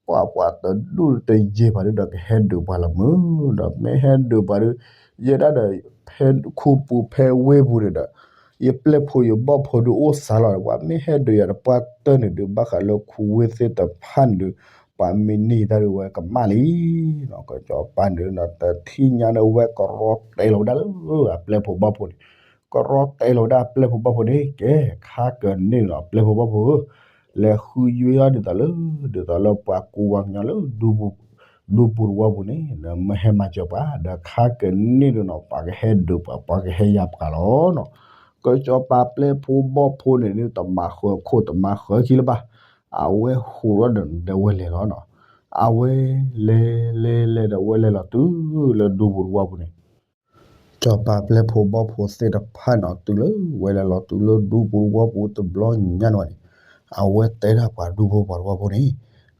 ပှၤပှၤတဒူၣ်တယဲၢ်ပှၤဒုးဒီးကဟဲဒုးပှၤလၢမုၢ် ဒီးမ့ၢ်ဟဲဒုးပှၤဒုး ယဲဒၣ်ဒီး ဖဲခူပူၤဖဲဝ့ၢ်ပူၤန့ၣ်ဒီး ယပျဲၢ်ဖိယဘီၣ်ဖိဒုးအိၣ်စှၤလီၤ ပှၤမ့ၢ်ဟဲဒုးယၤဒီးပှၤတၢၢ်န့ၣ်ဒုး ဘၣ်ဃးလၢခူဝ့ၢ်သ့ၣ်တဖၣ်န့ၣ်ဒုး ပှၤမ့ၢ်န့ၢ်ယတၢ်ဒုးဝဲကမၣ်လံ ကစီၤပၤန့ၣ်ဒီးတထံၣ်ညါန့ၣ် ဝဲကရီတဲလီၤဝဲဒၣ်လၢအပျဲၢ်ဖိဘီၣ်ဖိန့ၣ် ကရီတဲလီၤဝဲဒၣ်အပျဲၢ်ဖိဘီၣ်ဖိန့ၣ် ကဲ ခါကန့ၢ်နီၤ ပျဲၢ်ဖိဘီၣ်ဖိဧၢ လဲၤဃုယွ့အီၤဒ်သိးလၢ ဒ်သိးလၢပှၤကူပှၤကညီလၢ ဒူပူၤတဝီပူၤန့ၣ် ဒီးမ့ၢ်ဟဲမၤစၢၤပှၤ ဒီးခါကန့ၢ်ဒုးနီၤ ပှၤကဟဲဒုးပှၤ ပှၤကဟဲယၤပှၤလီၤနီၤ ကစီၤပၤပျဲၢ်ဖိဘီၣ်ဖိန့ၣ်ဒုး တမၤဃၢၤခိၣ်တမၤဃၢၤခံလၢၤဘၣ် အဝဲဟူးထီၣ်ဒီးဝဲလဲၤလီၤနီၤ အဝဲလဲၤလဲၤလဲၤဒီးဝဲလဲၤလီၤတုၤလၢဒူပူၤတဝီပူၤန့ၣ် စီၤပၤပျဲၢ်ဖိဘီၣ်ဖိသ့ၣ်တဖၣ်န့ၣ် တုၤလၢဝဲလဲၤလီၤတုၤလၢဒူပူၤတဝီပူၤတဘျီညါန့ၣ်န့ၣ် အဝဲတဲဒၣ်ပှၤဒူဖိပှၤတဝီဖိန့ၣ်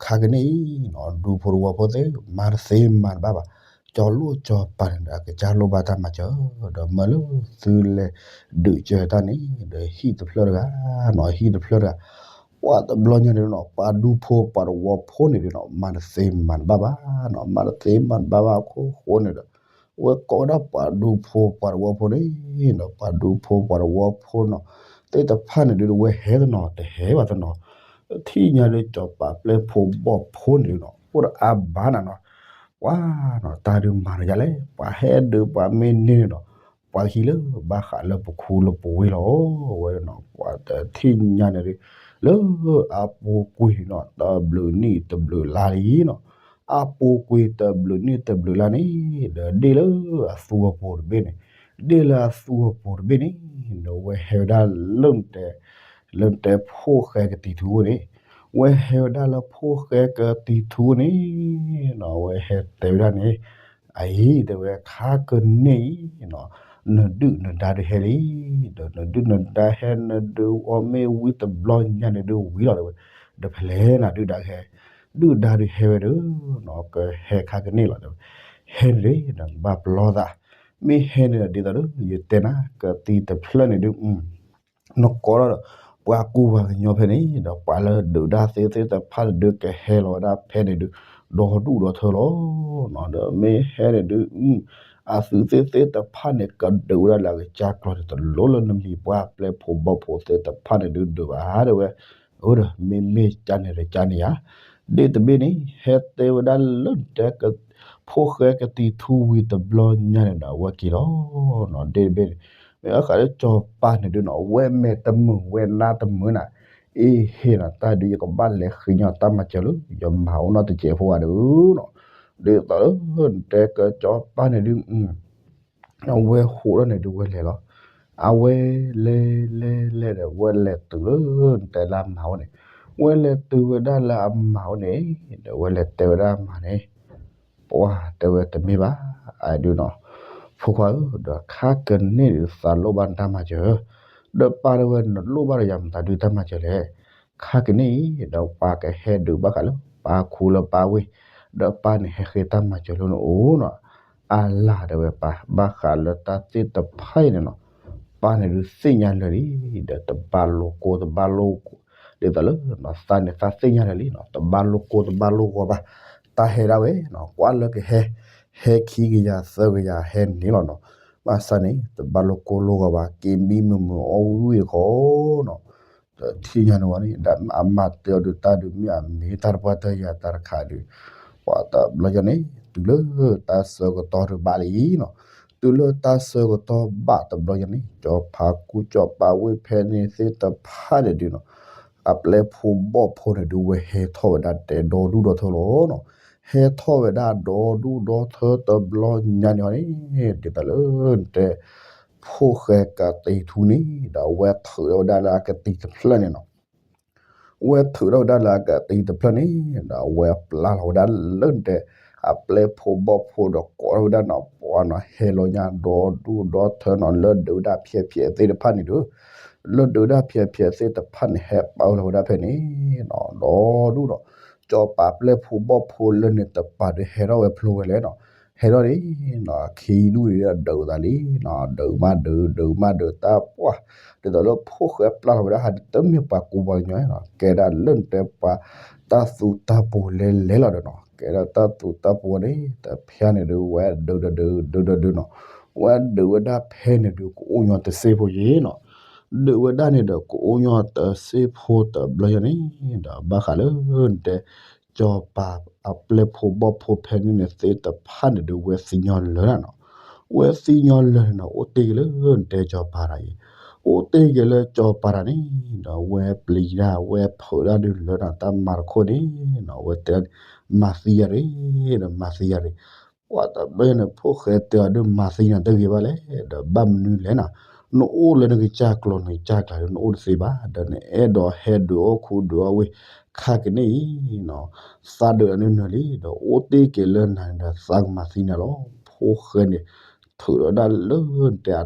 ခါကန့ၣ်အံၤနီၤ ဒူဖိတဝီဖိသ့ၣ် မၤတသ့မၤတဘၣ်ဘၣ် စီၤလိၣ်စီၤပၤန့ၣ်ဒီး အကစၢ်လိၣ်ဘၣ်တၢ်မၤစၢၤ ဒီးမၢလၢသုလဲၤဒုးစၢၤတၢ်န့ၣ် ဒီးဟံၣ်တဖျၢၣ်တဂၤနီၤ ဟံၣ်တဖျၢၣ်တဂၤ ပှၤတဘျီညါန့ၣ်နီၤ ပှၤဒူဖိပှၤတဝီဖိန့ၣ်ဒုးနီၤ မၤတသ့မၤတဘၣ်ဘၣ်နီၤ မၤတသ့မၤတဘၣ်ဘၣ်အခိၣ်ဃိန့ၣ်ဒီး အဝဲကိးဝဲဒၣ်ပှၤဒူဖိပှၤတဝီဖိန့ၣ်နီၤ ပှၤဒူဖိပှၤတဝီဖိနီၤ သ့ၣ်တဖၣ်န့ၣ်ဒုး အဝဲဟဲတနီၤ တဟဲဘၣ်တနီၤ တထံၣ်ညါဒုး စီၤပၤပျဲၢ်ဖိဘီၣ်ဖိန့ၣ်ဒုးနီၤ အိၣ်ဒီးအါဘၣ်နၤနီၤ ပှၤနီၤ တၢ်ဒုးမၤနၤယါလဲၣ် ပှၤဟဲဒုးပှၤမ့ၢ်န့ၢ်န့ၣ်နီၤ ပှၤကဟံးလၢဘၣ်ဃးလၢပခူလၢပဝ့ၢ်လီၤ ဝဲနီၤ ပှၤတထံၣ်ညါန့ၣ်ဒုး လၢအပူၤကွံာ်နီၤ တဘျုးနံၣ်တဘျုးလါလံနီၤ အပူၤကွံာ်တဘျုးနံၣ်တဘျုးလါန့ၣ် ဒီးဒ့ၣ်လၢအသူအပူၤတဘ့ၣ်န့ၣ် ဒ့ၣ်လၢအသူအပူၤတဘ့ၣ်န့ၣ် ဒီးဝဲဟဲဝဲဒၣ်လၢ လၢတဲဖိၣ်ဃဲကတံၤထူန့ၣ် ဝဲဟဲဝဲဒၣ်လၢဖိၣ်ဃဲကတံၤထူန့ၣ်နီၤ ဝဲဟဲတဲဝဲဒၣ်န့ၣ် အအံၤတဲဝဲခါကန့ၢ်အံၤနီၤ နဒုၣ်နဒါဒုးဟဲလံ ဒီးနဒုၣ်နဒါဟဲ နဒုးအီၤမ့ၢ်ဝံၤတဘျီညါန့ၣ်ဒုးဝံၤလီၤတဲဝဲ ဒီးဖဲလဲၣ်နၤဒုၣ်ဒါဟဲ ဒုၣ်ဒါဒုးဟဲဝဲဒီး ကဟဲခါကန့ၢ်လီၤတဲဝဲ ဟဲန့ၣ်ဒီးနကဘၣ်ပလီၢ်သး မ့ၢ်ဟဲန့ၣ်ဒီးဒ်သိးဒီး ယတဲနၤ ကသံၣ်တဖျၢၣ်န့ၣ်ဒုး နကိးဒီး ပှၤကူပှၤကညီဖဲန့ၣ် ဒီးပှၤလၢဒုးတၢ်သ့သ့ၣ်တဖၣ်န့ၣ်ဒုး ကဟဲလီၤဝဲဒၣ်ဖဲန့ၣ်ဒုး ဒီဒူၣ်ဒီထၢလီၤ. ဒီးမ့ၢ်ဟဲန့ၣ်ဒုး အသုးသ့သ့ၣ်တဖၣ်န့ၣ် ကဒုးဝဲဒၣ်လၢအကစၢ်ကျီၢ်န့ၣ် တလိၣ်လၢနမံၤပှၢ်ပျဲၢ်ဖိဘီၣ်ဖိသ့ၣ်တဖၣ်န့ၣ်ဒုးဒုးဘၣ်တဲဝဲ. အိၣ်ဒီး မ့မ့ၢ်ကန့ၣ်ဒီးကန့ၣ်ဧါ. ဒ့ၣ်တဘ့ၣ်န့ၣ် ဟဲတဲဝဲဒၣ်လၢတဲ ဖိၣ်ဃဲကတံၤထူဝံၤတဘျီညါန့ၣ်ဒီး အဝဲက့ၤလီၤ. ဒ့ၣ်တဘ့ၣ်န့ၣ် မ့ၢ်အဃိလၢစီၤပၤန့ၣ်ဒုးနီၤ ဝဲမဲာ်တမုာ်ဝဲနါတမုာ်နၤ, အ့ဟ့ၣ်နၤတၢ်ဒုး ယကဘၣ်လဲၤဃ့ညီတၢ်မၤစၢၤလၢ ယမၤအိၣ်နီတစဲးဖိဧါဒီးနီၤ, ဒ်သိးလၢနတဲကစီၤပၤန့ၣ်ဒုး အဝဲဟူးထီၣ်န့ၣ်ဒုးဝဲလဲၤလီၤ. အဝဲလဲၤလဲၤလဲၤဒီး ဝဲလဲၤတုၤလၢနတဲလၢအမါအိၣ်န့ၣ်, ဝဲလဲၤတုၤဝဲဒၣ်လၢအမါအိၣ်န့ၣ် ဒီးဝဲလဲၤတဲဝဲဒၣ်အမါန့ၣ် ပှၤတဲဝဲတမ့ၢ်ဘၣ်, အဒုးနီၤ, ဖိခွါဧၢ, ဒီးခါကန့ၢ်ဒုးသးလိၣ်ဘၣ်နတၢ်မၤစၢၤ, ဒီးပၢ်တဲဝဲနလိၣ်ဘၣ်ဒီးယၤမတၤဒုးတၢ်မၤစၢၤလဲၣ်. ခါကန့ၢ်အံၤ ဒီးပၢ်ကဟဲဒုးဘၣ်ဃးလၢပၢ်ခူလၢပၢ်ဝ့ၢ်, ဒီးပၢ်န့ၣ်ဟဲဃ့တၢ်မၤစၢၤလၢနအိၣ်နီၤ. အလၤတဲဝဲပၢ် ဘၣ်ဃးလၢတၢ်သ့ၣ်တဖၣ်အံၤန့ၣ်နီၤ, ပၢ်န့ၣ်ဒုးသ့ၣ်ညါလၢာ်လံ, ဒီးတဘၣ်လိာ်ကိၢ်တဘၣ်လိာ် ဒ်သိးလၢသးန့ၣ်သးသ့ၣ်ညါလၢာ်လံနီၤ, တဘၣ်လိာ်ကိၢ်တဘၣ်လိာ်ဂီၤဘၣ်, တၢ်ဟဲဒၣ်ဝဲနီၤ, ကွၢ်လၢကဟဲ, ဟဲခံကယၤသၢကယၤဟဲန့ၣ်လီၤနီၤ, ဘၣ်ဆၣ်န့ၣ် တဘၣ်လိာ်ကိၢ်လိာ်ဂီၤဘၣ်, က့ၤမံမုာ်မုာ်အီၣ်ဝံၣ်ဝံၣ်တခီနီၤ. တထံၣ်ညါန့ၣ်ဝဲန့ၣ် ဒီးအမါတဲအီၤဒုးတၢ်ဒုးမ့ၢ်အမ့ၢ်တၢ်တပှၢ်တၢ်ယာ်တၢ်တခါဒုး, ပှၤတဘျီညါန့ၣ် တုၤလၢတၢ်ဆၢကတီၢ်ဒုးဘၣ်လံနီၤ, တုၤလၢတၢ်ဆၢကတီၢ်ဘၣ်တဘျီညါန့ၣ် စီၤပၤခူစီၤပၤဝ့ၢ်ဖဲန့ၣ်သ့ၣ်တဖၣ်န့ၣ်ဒုးနီၤ, အပျဲၢ်ဖိဘီၣ်ဖိန့ၣ်ဒုးဝဲဟဲထီၣ်ဝဲဒၣ်တဲဒီဒူၣ်ဒီထၢလီၤနီၤ, ဟဲထီၣ်ဝဲဒၣ်ဒီဒူၣ်ဒီထၢတဘျီညါန့ၣ်အီၤန့ၣ် ဒ်သိးလၢနတဲ ဖိၣ်ဃဲကတံၤထူန့ၣ် ဒီးအဝဲထုးထီၣ်ဝဲဒၣ်လၢအကတံၤတဖျၢၣ်န့ၣ်နီၤ. ဝဲထုးထီၣ်ဝဲဒၣ်လၢအကတံၤတဖျၢၣ်န့ၣ်ဒီး အဝဲပျၢ်လီၤဝဲဒၣ်လၢနတဲ အပျဲၢ်ဖိဘီၣ်ဖိဒီးကိးထီၣ်ဝဲဒၣ်နီၤ ပှၤနီၤ ဟဲလီၤညါဒီဒူၣ်ဒီထၢနီၤ လၢဒုးဝဲဒၣ်ဖျဲးဖျဲးသ့ၣ်တဖၣ်န့ၣ်ဒီး လၢဒုးဝဲဒၣ်ဖျဲးဖျဲးသ့ၣ်တဖၣ်န့ၣ် ဟဲပာ်လီၤဝဲဒၣ်ဖဲန့ၣ်နီၤ ဒီဒူၣ်ဒီး ကၠီၤပၤပျဲၢ်ဖိဘီၣ်ဖိလၢန့ၣ်တပၤဒီးဟဲထီၣ်ဝဲဖျိဝဲလဲၣ်နီၤ ဟဲထီၣ်န့ၣ်နီၤ ခံဒူၣ်န့ၣ်ဒီးဒုးသးလံနီၤ ဒုးမးဒုး ဒုးမးဒုးတၢ်ပှၢ် ဒ်သိးလၢဖိၣ်ဃဲပျၢ်လီၤဝဲဒၣ်ဟးဒ်တမ့ၢ်ပှၤကူပှၤကညီနီၤ ကဲဒၣ်လၢနတဲပှၤ တၢ်သူတၢ်ပူၤလဲၤလဲၤလီၤဒီးနီၤ ကဲဒၣ်တၢ်သူတၢ်ပူၤန့ၣ် တဖျါန့ၣ်ဒုး ဝဲဒုးဒီးဒုး ဒုးဒီးဒုးနီၤ ဝဲဒုးဝဲဒၣ်ဖဲန့ၣ်ဒုး ကအိၣ်ညီတစ့ဖိယ့ၤနီၤ ဒုးဝဲဒၣ်န့ၣ်ဒီး ကအိၣ်ညီတစ့ဖိတဘျီညါန့ၣ်ဒီး ဘၣ်ဃးလၢနတဲ ကၠီၤပၤအပျဲၢ်ဖိဘီၣ်ဖိဖဲန့ၣ်န့ၣ်သ့ၣ်တဖၣ်န့ၣ်ဒုး ဝဲသံညီလၢာ်ဒၣ်နီၤ ဝဲသံညီလၢာ်န့ၣ်နီၤ အိၣ်တ့ၢ်က့ၤလၢနတဲကၠီၤပၤတၢ်အံၤ အိၣ်တ့ၢ်က့ၤလၢကၠီၤပၤတၢ်န့ၣ်ဒီး ဝဲပျံၤတၢ် ဝဲဖုးတၢ်ဒုးလၢာ်နီၤ တၢ်မၤတခိၣ်န့ၣ်နီၤ ဝဲတဲ မၤသံယၤရ့ၣ်ဒီး မၤသံယၤရ့ၣ် ပှၤတဘျီန့ၣ် ဖိၣ်ဃဲတဲအီၤဒုး မၤသံနၤတဂ့ၤဘၣ်လဲၣ် ဒီးဘၣ်မနုၤလဲၣ်နီၤ နအိၣ်လၢနကစၢ်ကျိာ်နကစၢ်ကျါဒီး နအိၣ်တသ့ဘၣ် ဒီးနအဲၣ်ဒိးဟဲဒုးအီၣ်ခူဒုးအီၣ်ဝ့ၢ် ခါကန့ၣ်အံၤနီၤ သးဒုးအီၤန့ၣ်နၢၤလံ ဒီးအိၣ်တ့ၢ်က့ၤလၢနၤန့ၣ်ဒီး သးကမၤသံနၤလီၤ ဖိၣ်ဃဲန့ၣ် ထုးထီၣ်ဝဲဒၣ်လၢနတဲ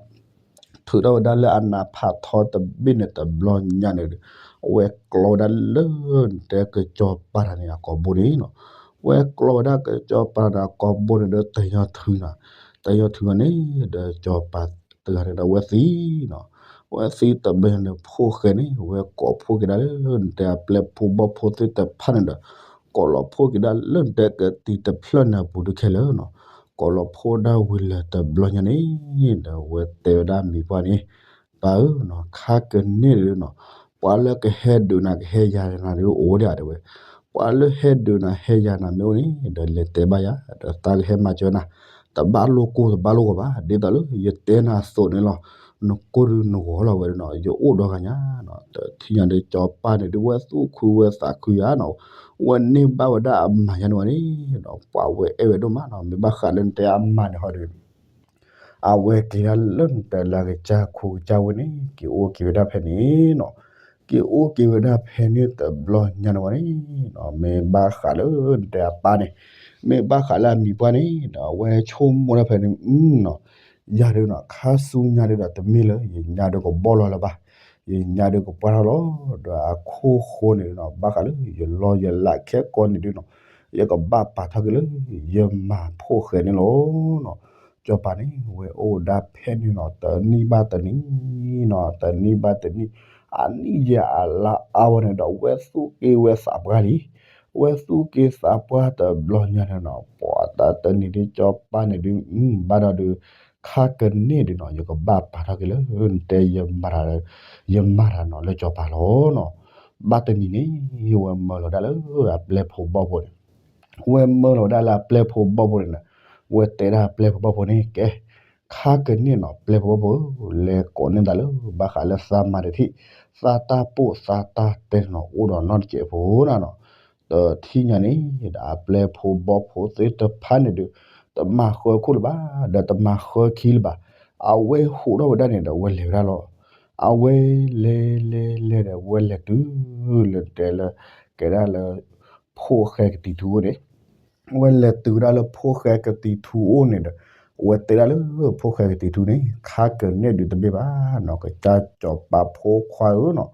အနးဖးထီတဘ့ၣ်နီၤ ထုးထီၣ်ဝဲဒၣ်လၢအနးဖးထီတဘ့ၣ်န့ၣ်တဘျီညါန့ၣ်ဒီး အဝဲကျီဝဲဒၣ်လၢနတဲကၠီၤပၤတၢ်န့ၣ်အကိာ်ဘိန့ၣ်နီၤ ဝဲကျီဝဲဒၣ်ကၠီၤပၤတၢ်န့ၣ်အကိာ်ဘိန့ၣ်ဒီး တညီထုးနီၤ တညီထုးဘၣ်န့ၣ် ဒီးကၠီၤပၤတဂၤန့ၣ်ဒီး ဝဲသံနီၤ ဝဲသံတဘျီန့ၣ် ဖိၣ်ဃဲန့ၣ် ဝဲကိးဖှိၣ်က့ၤဒၣ်လၢနတဲအပျဲၢ်ဖိဘီၣ်ဖိသ့ၣ်တဖၣ်န့ၣ်ဒီး ကိးလီၤဖှိၣ်က့ၤဒၣ်လၢနတဲကတံၤတဖျၢၣ်န့ၣ်အပူၤဒုးခဲလၢာ်နီၤ ကိးလီၤဖှိၣ်ဒၣ်ဝံၤလၢာ်တဘျီညါန့ၣ် ဒီးဝဲတဲဝဲဒၣ်မံၤပှၢ်န့ၣ် ပၢ်ဧၢနီၤ ခါကန့ၣ်ဒုးနီၤ ပှၤလၢကဟဲဒုးနၤကဟဲယၤနၤဒုးအိၣ်ဒၣ်တဲဝဲ ပှၤလၢဟဲဒုးနၤဟဲယၤနၤမ့ၢ်အိၣ်န့ၣ် ဒီးလဲၤတဲဘၣ်ယၤ ဒီးသးကဟဲမၤစၢၤနၤ တဘၣ်လိာ်ကိၢ်တဘၣ်လိာ်ဂီၤဘၣ် ဒ်သိးလၢယတဲနၤအသိးန့ၣ်လီၤ နကိၢ်ဒုးနဂီၤလီၤဝဲဒၣ်နီၤ ယအိၣ်ဒီးဂၤညါနီၤ တထံၣ်ညါဒီးကၠီၤပၤန့ၣ်ဒုး ဝဲသူၣ်ခုဝဲသးခုယၤနီၤ ဝဲန့ၢ်ဘၣ်ဝဲဒၣ်အမၤညါန့ၣ်ဝဲန့ၣ်ဒီး ပှၤဝဲအဲၣ်ဝဲဒိၣ်မးနီၤ မ့ၢ်ဘၣ်ဃးလၢနတဲအမၤန့ၣ်ဟီဒီး အဝဲက့ၤဒၣ်လၢနတဲလၢကစၢ်ခူကစၢ်ဝ့ၢ်န့ၣ် က့ၤအိၣ်က့ၤဝဲဒၣ်ဖဲန့ၣ်နီၤ က့ၤအိၣ်က့ၤဝဲဒၣ်ဖဲန့ၣ်တဘျီညါန့ၣ်ဝဲန့ၣ်နီၤ မ့ၢ်ဘၣ်ဃးလၢနတဲအပၢ်န့ၣ် မ့ၢ်ဘၣ်ဃးလၢအမံၤပှၢ်န့ၣ်ဒီး အဝဲဆိကမိၣ်ဒၣ်ဖဲန့ၣ်နီၤ ယၤဒုးနီၤ ခါဆူညါဒုးဒီး တမ့ၢ်လၢယညါဒုးကဘီၣ်လီၤလၢၤဘၣ် ယညါဒုးကပှၢ်ထီၣ်လီၤ ဒီးအခိၣ်ဃိန့ၣ်နီၤ ဘၣ်ဃးလၢယလီၢ်ယလးခဲကိာ်န့ၣ်ဒုးနီၤ ယကဘၣ်ပာ်ထီၣ်က့ၤလၢ ယမၤဖိၣ်ဃဲန့ၣ်လီၤနီၤ ကၠီၤပၤန့ၣ် ဝဲအိၣ်ဒၣ်ဖဲန့ၣ်နီၤ တနံၣ်ဘၣ်တနံၣ်နီၤ တနံၣ်ဘၣ်တနံၣ် အနံၣ်ယဲၢ်အလါအါဝဲန့ၣ်ဒီး ဝဲသူၣ်က့ဝဲသးပှၢ်လံ ဝဲသူၣ်က့သးပှၢ်တဘျီညါန့ၣ်နီၤ ပှၤတၢ်တနံၤဒုးကၠီၤပၤန့ၣ်ဒုး ဘၣ်ဒီးဒုး ခါကန့ၣ်ဒုးနီၤ ယကဘၣ်ပာ်ထီၣ်က့ၤလၢ နတဲ ယမၤတၢ်နီၤလၢကၠီၤပၤလီၤနီၤ ဘၣ်တနံၤန့ၣ် ဝဲမၢလီၤဒၣ်လၢအပျဲၢ်ဖိဘီၣ်ဖိန့ၣ် ဝဲမၢလီၤဝဲဒၣ်လၢအပျဲၢ်ဖိဘီၣ်ဖိန့ၣ်နီၤ ဝဲတဲဒၣ်အပျဲၢ်ဖိဘီၣ်ဖိန့ၣ် ကဲ ခါကန့ၣ်နီၤ ပျဲၢ်ဖိဘီၣ်ဖိဧၢ လဲၤကိးန့ၢ်သးလၢ ဘၣ်ဃးလၢသးမၤတထံၣ် သးတၢ်ပိာ်သးတၢ်တဲန့ၣ်နီၤ အိၣ်ဒီးနီတစဲးဖိနီၤ တထံၣ်ညါန့ၣ်ဒီး အပျဲၢ်ဖိဘီၣ်ဖိသ့ၣ်တဖၣ်န့ၣ်ဒုး တမၤဃၢခိၣ်လၢၤဘၣ် ဒီးတမၤဃၢခံလၢၤဘၣ် အဝဲဟူးထီၣ်ဝဲဒၣ်န့ၣ်ဒီး ဝဲလဲၤဝဲဒၣ်လီၤ အဝဲလဲၤလဲၤလဲၤဒီး ဝဲလဲၤတုၤလၢတဲလၢ ကဲဒၣ်လၢ ဖိၣ်ဃဲကတံၤထူအိၣ်န့ၣ် ဝဲလဲၤတုၤဝဲဒၣ်လၢဖိၣ်ဃဲကတံၤထူအိၣ်န့ၣ်ဒီး အဝဲတဲဒၣ်လၢဖိၣ်ဃဲကတံၤထူန့ၣ် ခါကန့ၢ်ဒုးတဘ့ၣ်ဘၣ်နီၤ ကစၢ်စီၤပၤဖိခွါဧၢနီၤ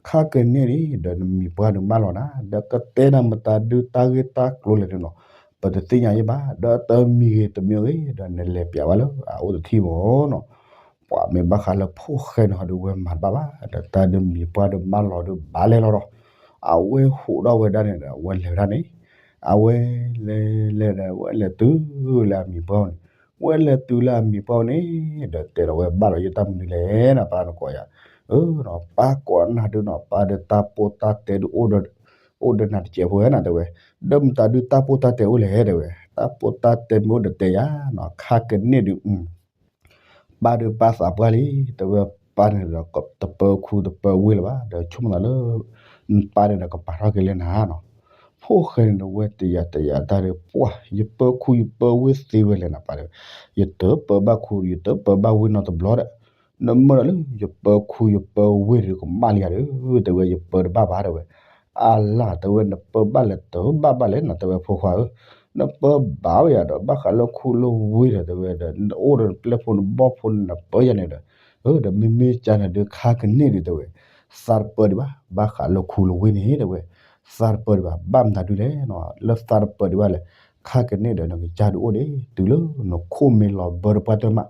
ခါကန့ၢ်န့ၣ်ဒီးနမံၤပှၢ်ဒုးမၢလီၤနၤ ဒီးကတဲနၤမတၤဒုးတၢ်ဂ့ၢ်တၢ်ကျိၤလဲၣ်န့ၣ်နီၤ ပတသ့ၣ်ညါယဲၢ်ဘၣ် ဒီးတမံၤဂ့ၤတမံၤဂ့ၤ ဒီးနလဲၤပျးဘၣ်လၢအအိၣ်တထံၣ်မၢ်နီၤ ပှၤမ့ၢ်ဘၣ်ဃးလၢဖိၣ်ဃဲန့ၣ်ဟီဒီး ဝဲမၤတဘၣ်ဘၣ် ဒီးတၢ်ဒုးမံၤပှၢ်ဒုးမၢလီၤဒုးဘၣ်လဲၣ်လီၤဒီး အဝဲဟူးထီၣ်ဝဲဒၣ်န့ၣ်ဒီး အဝဲလဲၤဝဲဒၣ်န့ၣ် အဝဲလဲၤလဲၤဒီး ဝဲလဲၤတုၤလၢအမံၤပှၢ်န့ၣ် ဝဲလဲၤတုၤလၢအမံၤပှၢ်န့ၣ် ဒီးတဲဒီးဝဲဘၣ်ဒီးယတၢ်မနုၤလဲၣ်နီၤ ပၢ်နကိးယၤ အၢနီၤ ပၢ်ကိးနၤဒုးနီၤ ပၢ်ဒုးတၢ်ပိာ်တၢ်တဲဒုး အိၣ်ဒီးနၤတစဲးဖိဧါနီၤ တဲဝဲ ဒီးမတၤဒုးတၢ်ပိာ်တၢ်တဲအိၣ်လဲၣ် တဲဝဲ တၢ်ပိာ်တၢ်တဲမ့ၢ်အိၣ်ဒီးတဲယၤနီၤ ခါကန့ၢ်ဒုး ပၢ်ဒုးပၢ်သးပှၢ်လံ တဲဝဲ ပၢ်န့ၣ်ဒီး တပၢခူတပၢဝ့ၢ်လၢၤဘၣ် ဒီးဆိကမိၣ်သးလၢ ပၢ်န့ၣ်ဒီးကပာ်ထီၣ်က့ၤလၢနၤနီၤ ဖိၣ်ဃဲန့ၣ်ဒီး ဝဲတယာ်တယာ်တၢ်ဒီး ပှၢ် ယပၢခူယပၢဝ့ၢ်သ့ဝဲလဲၣ်နီၤ ပၢ်ဒီး ယတပၢဘၣ်ခူ ယတပၢဘၣ်ဝ့ၢ်နီတဘျီဒီး နမၢဒီးလၢယပၢၤခူယပၢၤဝ့ၢ်ဒီးကမၣ်လံဧါဒီး တဲဝဲ ယပၢၤတဘၣ်ဘၣ် တဲဝဲ. အလၢ် တဲဝဲ နပၢၤဘၣ်လဲၣ်တဘၣ်ဘၣ်လဲၣ်နီၤ တဲဝဲ ဖိခွါဧၢ, နပၢၤဘၣ်ဝဲယၤဒီး ဘၣ်ဃးလၢခူလၢဝ့ၢ်ဒီး တဲဝဲဒီး နအိၣ်ဒီးနပျဲၢ်ဖိနဘီၣ်ဖိန့ၣ် နပၢၤယၤန့ၣ်ဒီး ဒီးမ့မ့ၢ်ကန့ၣ်ဒုး ခါကန့ၢ်ဒုး တဲဝဲ သးတပၢၤဒံးဘၣ် ဘၣ်ဃးလၢခူလၢဝ့ၢ်န့ၣ် တဲဝဲ, သးတပၢၤဒံးဘၣ် ဘၣ်မနုၤဒုးလဲၣ်နီၤ လၢသးတပၢၤဒံးဘၣ်လဲၣ်, ခါကန့ၢ်ဒီးနကစၢ်ဒုးအိၣ်ဒံး တုၤလၢနခိၣ်မ့ၢ်လီၤဘၢတပှၢ်တၢၢ်မး,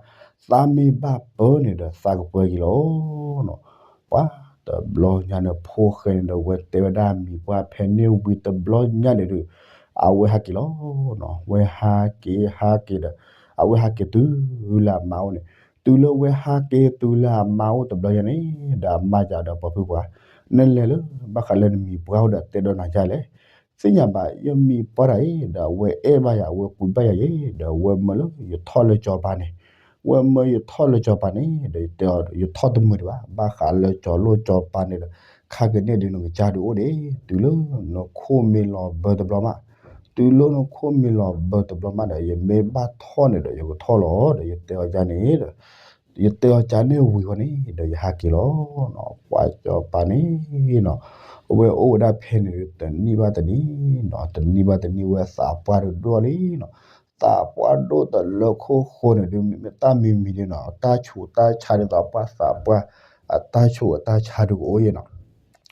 သးမ့ၢ်ဘၣ်ပၢၤန့ၣ်ဒီး သးကပၢၤက့ၤလီၤနီၤ. ပှၤတဘျီညါန့ၣ် ဖိၣ်ဃဲန့ၣ်ဒီး ဝဲတဲဝဲဒၣ်မံၤပှၢ်ဖဲန့ၣ်ဝံၤတဘျီညါန့ၣ်ဒုး အဝဲဟးက့ၤလီၤနီၤ. ဝဲဟးက့ၤ ဟးက့ၤဒီး အဝဲဟးက့ၤတုၤလၢအမါအိၣ်န့ၣ်, တုၤလၢဝဲဟးက့ၤတုၤလၢအမါအိၣ်တဘျီညါန့ၣ် ဒီးအမါယၤဒီး ပှၤဖုပှၤ, နလဲၤလၢ ဘၣ်ဃးလၢနမံၤပှၢ်အိၣ်ဒီးတဲဒီးနၤယၤလဲၣ်, သ့ၣ်ညါဘၣ် ယမံၤပှၢ်တၢ်အံၤ ဒီးအဝဲအဲၣ်ဘၣ်ယၤ အဝဲပှ့ၤဘၣ်ယၤယဲ ဒီးအဝဲမၢလၢယထီၣ်လၢစီၤပၤန့ၣ်, ဝဲမၢယထီၣ်လၢစီၤပၤန့ၣ် ဒီးယတဲအီၤ ယထီၣ်တမုာ်ဒံးဘၣ် ဘၣ်ဃးလၢစီၤလိၣ်စီၤပၤန့ၣ်ဒီး ခါကန့ၢ်ဒုးနကစၢ်ဒုးအိၣ်ဒံး တုၤလၢနခိၣ်မ့ၢ်လီၤဘၢတဘျီမး, တုၤလၢနခိၣ်မ့ၢ်လီၤဘၢတဘျီမးဒီး ယမ့ၢ်ဘၣ်ထီၣ်န့ၣ်ဒီး ယကထီၣ်လီၤ ဒီးယတဲအီၤကန့ၣ်ဒီး ယတဲအီၤကန့ၣ်ဝံၤဝဲန့ၣ် ဒီးယဟးက့ၤလီၤနီၤ. ပှၤစီၤပၤန့ၣ်နီၤ အဝဲအိၣ်ဝဲဒၣ်ဖဲန့ၣ်ဒုး တနံၣ်ဘၣ်တနံၣ်နီၤ တနံၣ်ဘၣ်တနံၣ် ဝဲသးပှၢ်ဒိၣ်ဒိၣ်လံနီၤ. သးပှၢ်ဒိၣ်တလၢခိၣ်ဃိန့ၣ်ဒုး မ့မ့ၢ်တၢ်မံၤမံၤဒုးနီၤ တၢ်ဆူးတၢ်ဆါဒ်သိးပှၤသးပှၢ် အတၢ်ဆူးအတၢ်ဆါဒုးကအိၣ်ယဲနီ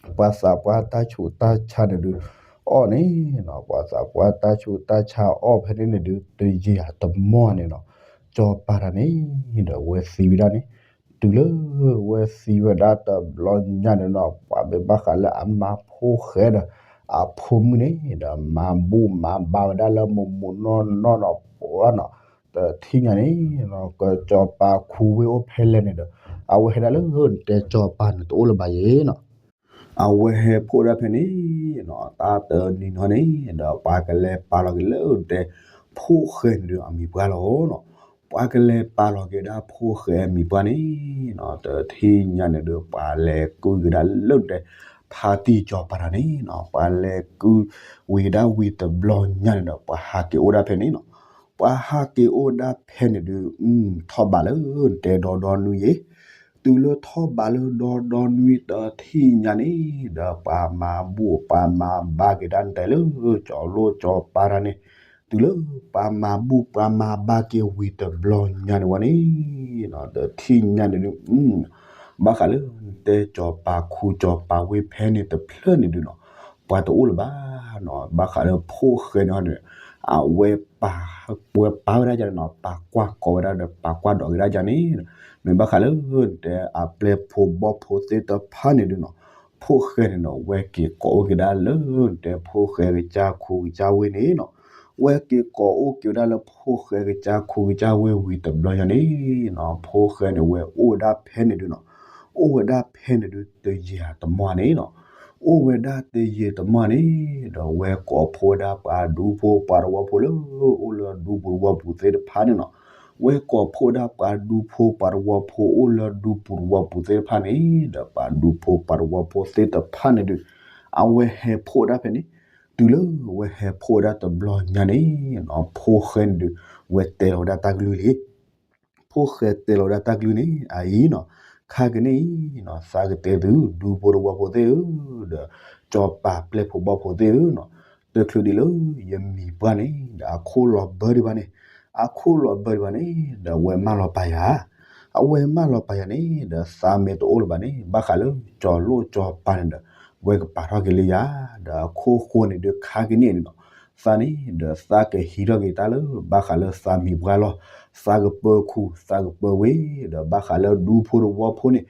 ၤ. ပှၤသးပှၢ်တၢ်ဆူးတၢ်ဆါန့ၣ်ဒုး အီၣ်န့ၣ်နီၤ ပှၤသးပှၢ်တၢ်ဆူးတၢ်ဆါအီၣ်ဖဲန့ၣ်န့ၣ်ဒုး တယံာ်အတမီၢ်န့ၣ်နီၤ စီၤပၤတၢ်န့ၣ်ဒီး ဝဲသံဝဲဒၣ်န့ၣ်, တုၤလၢဝဲသံဝဲဒၣ်တဘျီညါန့ၣ်နီၤ ပှၤမ့ၢ်ဘၣ်ဃးလၢအမါဖိၣ်ဃဲဒီး အဖိမုၣ်န့ၣ်ဒီး မၤဘူၣ်မၤဘါဝဲဒၣ်လၢမိၢ်မိၢ်နီၢ်နီၢ်နီၤ ပှၤနီၤ, တထံၣ်ညါန့ၣ်နီၤ ကစီၤပၤခူဝ့ၢ်အိၣ်ဖဲလဲၣ်န့ၣ်ဒီး အဝဲဟဲဒၣ်လၢတဲ စီၤပၤန့ၣ်တအိၣ်လၢၤဘၣ်ယဲနီၤ အဝဲဟဲဖှိၣ်ဒၣ်ဖဲန့ၣ်နီၤ တၢ်တနံၤနီၤန့ၣ်ဒီး ပှၤကလဲၤပာ်လီၤက့ၤလၢတဲ ဖိၣ်ဃဲန့ၣ်ဒုးအမံၤပှၢ်လီၤနီၤ. ပှၤကလဲၤပာ်လီၤက့ၤဒၣ်ဖိၣ်ဃဲအမံၤပှၢ်န့ၣ်နီၤ တထံၣ်ညါန့ၣ်ဒုး ပှၤလဲၤကုၢ်က့ၤဒၣ်လၢတဲ ဖါတံၢ်စီၤပၤတၢ်န့ၣ်နီၤ ပှၤလဲၤကုၢ်ဝံၤဒၣ်ဝံၤတဘျီညါန့ၣ်ဒီး ပှၤဟးက့ၤအိၣ်ဒၣ်ဖဲန့ၣ်နီၤ. ပှၤဟးက့ၤအိၣ်ဒၣ်ဖဲန့ၣ်ဒုး ထီၣ်ဘးလၢတဲဒီဒီနွံယဲ တုၤလၢထီၣ်ဘးလၢဒီဒီနွံတထံၣ်ညါန့ၣ်ဒီး ပှၤမၤဘူၣ်ပှၤမၤဘါက့ၤဒၣ်တဲလၢ ကၠီၤလိၣ်ကၠီၤပၤတၢ်န့ၣ်, တုၤလၢပှၤမၤဘူၣ်ပှၤမၤဘါက့ၤဝံၤတဘျီညါန့ၣ်ဝဲန့ၣ်, တထံၣ်ညါန့ၣ်ဒုး ဘၣ်ဃးလၢတဲကၠီၤပၤခူကၠီၤပၤဝ့ၢ်ဖဲန့ၣ်တဖျၢၣ်န့ၣ်ဒုးနီၤ, ပှၤတအိၣ်လၢၤဘၣ်နီၤ, ဘၣ်ဃးလၢဖိၣ်ဃဲန့ၣ်န့ၣ်, အဝဲပာ်ဝဲဒၣ်န့ၣ်နီၤ, ပာ်ကွၢ်ကိးဝဲဒၣ်ဒီး ပာ်ကွၢ်ဒိးက့ၤဒၣ်ကန့ၣ်, မ့ၢ်ဘၣ်ဃးလၢတဲအပျဲၢ်ဖိဘီၣ်ဖိသ့ၣ်တဖၣ်န့ၣ်ဒုးနီၤ, ဖိၣ်ဃဲန့ၣ်နီၤ ဝဲက့ၤကိးအိၣ်က့ၤဒၣ်လၢတဲဖိၣ်ဃဲကစၢ်ခူကစၢ်ဝ့ၢ်န့ၣ်နီၤ, ဝဲက့ၤကိးအိၣ်က့ၤဝဲဒၣ်လၢဖိၣ်ဃဲကစၢ်ခူကစၢ်ဝ့ၢ်ဝံၤတဘျီညါန့ၣ်နီၤ, ဖိၣ်ဃဲန့ၣ်ဝဲအိၣ်ဝဲဒၣ်ဖဲန့ၣ်ဒုးနီၤ, အိၣ်ဝဲဒၣ်ဖဲန့ၣ်ဒုးတယံာ်အတမီၢ်န့ၣ်နီၤ, အိၣ်ဝဲဒၣ်တယံာ်တမီၢ်န့ၣ်, ဒီးဝဲကိးဖှိၣ်ဝဲဒၣ်ပှၤဒူဖိပှၤသဝီဖိလၢ အိၣ်လၢဒူပူၤသဝီပူၤသ့ၣ်တဖၣ်န့ၣ်နီၤ, ဝဲကိးဖှိၣ်ဝဲဒၣ်ပှၤဒူဖိပှၤသဝီဖိအိၣ်လၢဒူပူၤသဝီပူၤသ့ၣ်တဖၣ်န့ၣ်, ဒီးပှၤဒူဖိပှၤသဝီဖိသ့ၣ်တဖၣ်န့ၣ်ဒုး, အဝဲဟဲဖှိၣ်ဝဲဒၣ်ဖဲန့ၣ်, တုၤလၢဝဲဟဲဖှိၣ်ဝဲဒၣ်တဘျီညါန့ၣ်နီၤ, ဖိၣ်ဃဲန့ၣ်ဒုး, ဝဲတဲလီၤဝဲဒၣ်တၢ်ကလုၢ်လံ ဖိၣ်ဃဲတဲလီၤဝဲဒၣ်တၢ်ကလုၢ်န့ၣ် အအံၤနီၤ, ခါကန့ၣ်အံၤနီၤ, သးကတဲသုဒူဖိသဝီဖိသ့ၣ်ဧၢ, ဒီးကၠီၤပၤပျဲၢ်ဖိဘီၣ်ဖိသ့ၣ်ဧၢနီၤ, တချုးဒံးလၢယမံၤပှၢ်န့ၣ် ဒီးအခိၣ်လီၤဘၢဒံးဘၣ်န့ၣ်, အခိၣ်လီၤဘၢဒံးဘၣ်န့ၣ် ဒီးအဝဲမၢလီၤပာ်ယၤ, အဝဲမၢလီၤပာ်ယၤန့ၣ် ဒီးသးမ့ၢ်တအိၣ်လၢၤဘၣ်န့ၣ် ဘၣ်ဃးလၢကၠီၤလိၣ်ကၠီၤပၤန့ၣ်ဒီး ဝဲကပာ်ထီၣ်က့ၤလၢယၤ, ဒီးအခိၣ်ဃိန့ၣ်ဒုး ခါကန့ၣ်အံၤနီၤ သးန့ၣ် ဒီးသးကဟံးထီၣ်က့ၤတၢ်လၢ ဘၣ်ဃးလၢသးမံၤပှၢ်လီၤ, သးကပၢၤခူ သးကပၢၤဝ့ၢ်, ဒီးဘၣ်ဃးလၢဒူဖိသဝီဖိန့ၣ်,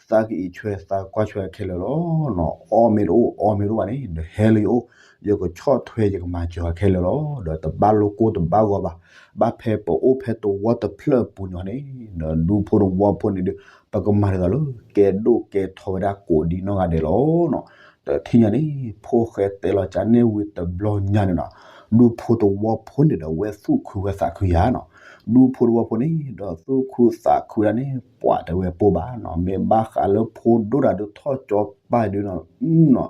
သးကအံးဆွဲသးကွၢ်ဆွဲခဲလၢာ်လီၤနီၤ, အီၣ်မ့ၢ်တအိၣ် အီမ့ၢ်တအိၣ်ဘၣ်န့ၣ် ဒီးဟဲလၢယအိၣ်, ယကဆီၣ်ထွဲယကမၤစၢၤအီၤခဲလၢာ်လီၤ, ဒီးတဘၣ်လိၣ်ကိၢ်တဘၣ်ဂီၤဘၣ်, ဘၣ်ဖဲပအိၣ်ဖဲသဝီတဖျၢၣ်အပူၤန့ၣ်န့ၣ်, ဒီးဒူဖိသဝီဖိန့ၣ်ဒီး ပကမၤဒ်သိးလၢ ကဲဒိၣ်ကဲထီဝဲဒၣ်ကိးဒံနီၢ်ဂၤဒဲးလီၤနီၤ. တထံၣ်ညါန့ၣ် ဖိၣ်ဃဲတဲလီၤကန့ၢ်ဝံၤတဘျီညါန့ၣ်နီၤ, ဒူဖိသဝီဖိန့ၣ်ဒီး ဝဲသူၣ်ခုဝဲသးခုယၤနီၤ, ဒူဖိသဝီဖိန့ၣ်ဒီး သူၣ်ခုသးခုဒၣ်န့ၣ် ပှၤတဲဝဲပိၢ်ဘၣ်နီၤ, မ့ၢ်ဘၣ်ဃးလၢဖိဒိၣ်တၢ်ဒုးထီၣ်ကၠီၤပၤဒုးနီၤ,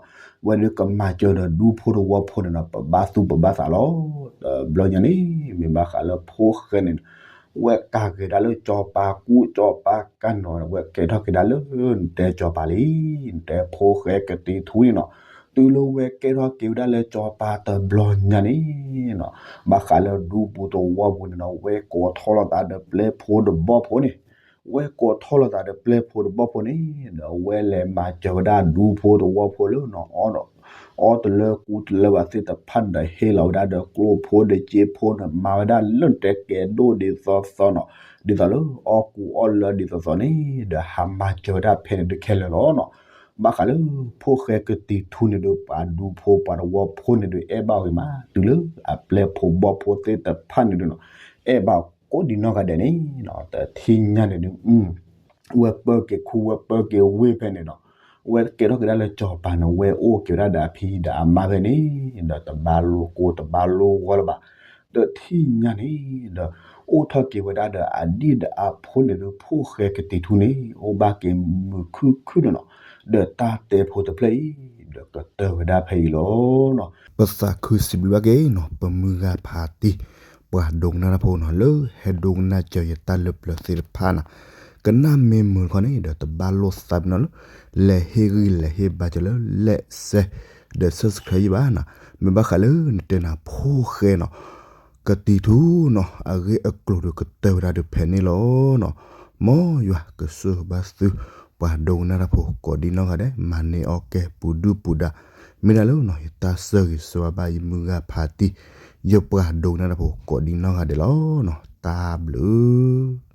ဝဲဒုးကမၤစၢၤဒီးဒူဖိသဝီဖိန့ၣ်နီၤ, ပဘၣ်သူၣ်ပဘၣ်သးလီၤ. တဘျီညါန့ၣ် မ့ၢ်ဘၣ်ဃးလၢဖိၣ်ဃဲန့ၣ် ဝဲကးက့ၤဒၣ်လၢစီၤပၤကူၣ်စီၤပၤကၢ်နီၤ ဝဲကဲထီၣ်က့ၤဒၣ်လၢ နတဲစီၤပၤလံ, နတဲဖိၣ်ဃဲကတံၤထူန့ၣ်နီၤ, တုၤလၢဝဲကဲထီၣ်က့ၤဝဲဒၣ်လၢစီၤပၤတဘျီညါန့ၣ်နီၤ, ဘၣ်ဃးလၢဒူပူၤသဝီပူၤန့ၣ်နီၤ ဝဲကိးထီၣ်လိာ်သးဒီးပျဲၢ်ဖိတဘီၣ်ဖိန့ၣ်, ဝဲကိးထီၣ်လိာ်သးဒီးပျဲၢ်ဖိတဘီၣ်ဖိန့ၣ် ဒီးဝဲလဲၤမၤစၢၤဝဲဒၣ်ဒူဖိသဝီဖိလၢနီၤ အီၣ်တလၢကူတလၢဘၣ်သ့ၣ်တဖၣ်န့ၣ်ဒီး ဟ့ၣ်လီၤဝဲဒၣ်ဒီးကျိၣ်ဖိဒီးစ့ဖိန့ၣ် မၤဝဲဒၣ်လၢနတဲကဲဒိၣ်ဒ်သိးသိးနီၤ, ဒ်သိးလၢအီၣ်ကူအီၣ်လၢဒ်သိးသိးန့ၣ် ဒီးဟးမၤစၢၤဝဲဒၣ်ဖဲန့ၣ်ဒုးခဲလၢာ်လီၤနီၤ. ဘၣ်ဃးလၢဖိၣ်ဃဲကတံၤထူန့ၣ်ဒီး ပှၤဒူဖိပှၤသဝီဖိန့ၣ်ဒီး အဲၣ်ဘၣ်ဝံၤမး တုၤလၢအပျဲၢ်ဖိဘီၣ်ဖိသ့ၣ်တဖၣ်န့ၣ်ဒီးနီၤ အဲၣ်ဘၣ်ကိးဒံးနီၢ်ဂၤဒဲးန့ၣ်နီၤ, တထံၣ်ညါန့ၣ်ဒုး ဝဲပၢက့ၤခူဝဲပၢက့ၤဝ့ၢ်ဖဲန့ၣ်နီၤ, ဝဲကဲထီၣ်က့ၤဒၣ်လၢစီၤပၤန့ၣ် ဝဲအိၣ်က့ၤဝဲဒၣ်ဒီးအဖံဒီးအမါဖဲန့ၣ် ဒီးတဘၣ်လိကိတဘၣ်လိဂီၢ်လၢၤဘၣ်, တထံၣ်ညါန့ၣ်ဒီး အိၣ်ထီၣ်က့ၤဝဲဒၣ်ဒီးအဒံၣ်ဒီးအဖိန့ၣ်ဒီး ဖိၣ်ဃဲကတံၤထူန့ၣ် အိၣ်ဘၣ်က့ၤမုာ်ခုၣ်ခုၣ်န့ၣ်နီၤ, ဒီးတၢ်တဲဖိတဖျၢၣ်အံၤ ဒီးကတၢၢ်ဝဲဒၣ်ဖဲအံၤလီၤနီၤ. ပသးခုစံးဘျုးဘၣ်က့ၤနီၤ ပမုၢ်ဂၤဖးတံၢ် ပှၤဒိကနၣ်တၢ်ဖိနီၤ လၢဟဲဒိကနၣ်စၢၤယတၢ်လၢပျၢၤသ့ၣ်တဖၣ်နီၤ, ကနၣ်မ့ၢ်မုာ်တခီန့ၣ်ဒီး တဘၣ်လိာ်သးပ့ၤနီၣ်လၢ လဲၤဟ့ၣ်ဂံၢ်လဲၤဟ့ၣ်ဘါစၢၤလၢ like share ဒီး subscribe ယဘၣ်နီၤ, မ့ၢ်ဘၣ်ဃးလၢနတဲနၤဖိၣ်ဃဲနီၤ ကတံၤထူနီၤ အဂ့ၢ်အကျိၤဒီးကတၢၢ်ဝဲဒၣ်ဒီးဖဲန့ၣ်လီၤနီၤ. မ်ယွၤကဆိၣ်ဂ့ၤဘၣ်သု ပှၤဒိကနၣ်တၢ်ဖိကိးဒံးနီၢ်ဂၤဒဲး မၤန့ၢ်အီၣ်ကဲပူၤဒုၣ်ပူၤဒါ မ့ၢ်ဒၣ်လၢနီၤ ယတၢ်ဆၢဂ့ၤဆၢဝါဘၣ်ယမုၢ်ဂၤဖးတံၢ် ယပှၤဒိကနၣ်တၢ်ဖိကိးဒံးနီၢ်ဂၤဒဲးလီၤနီၤ. တၢ်ဘျုး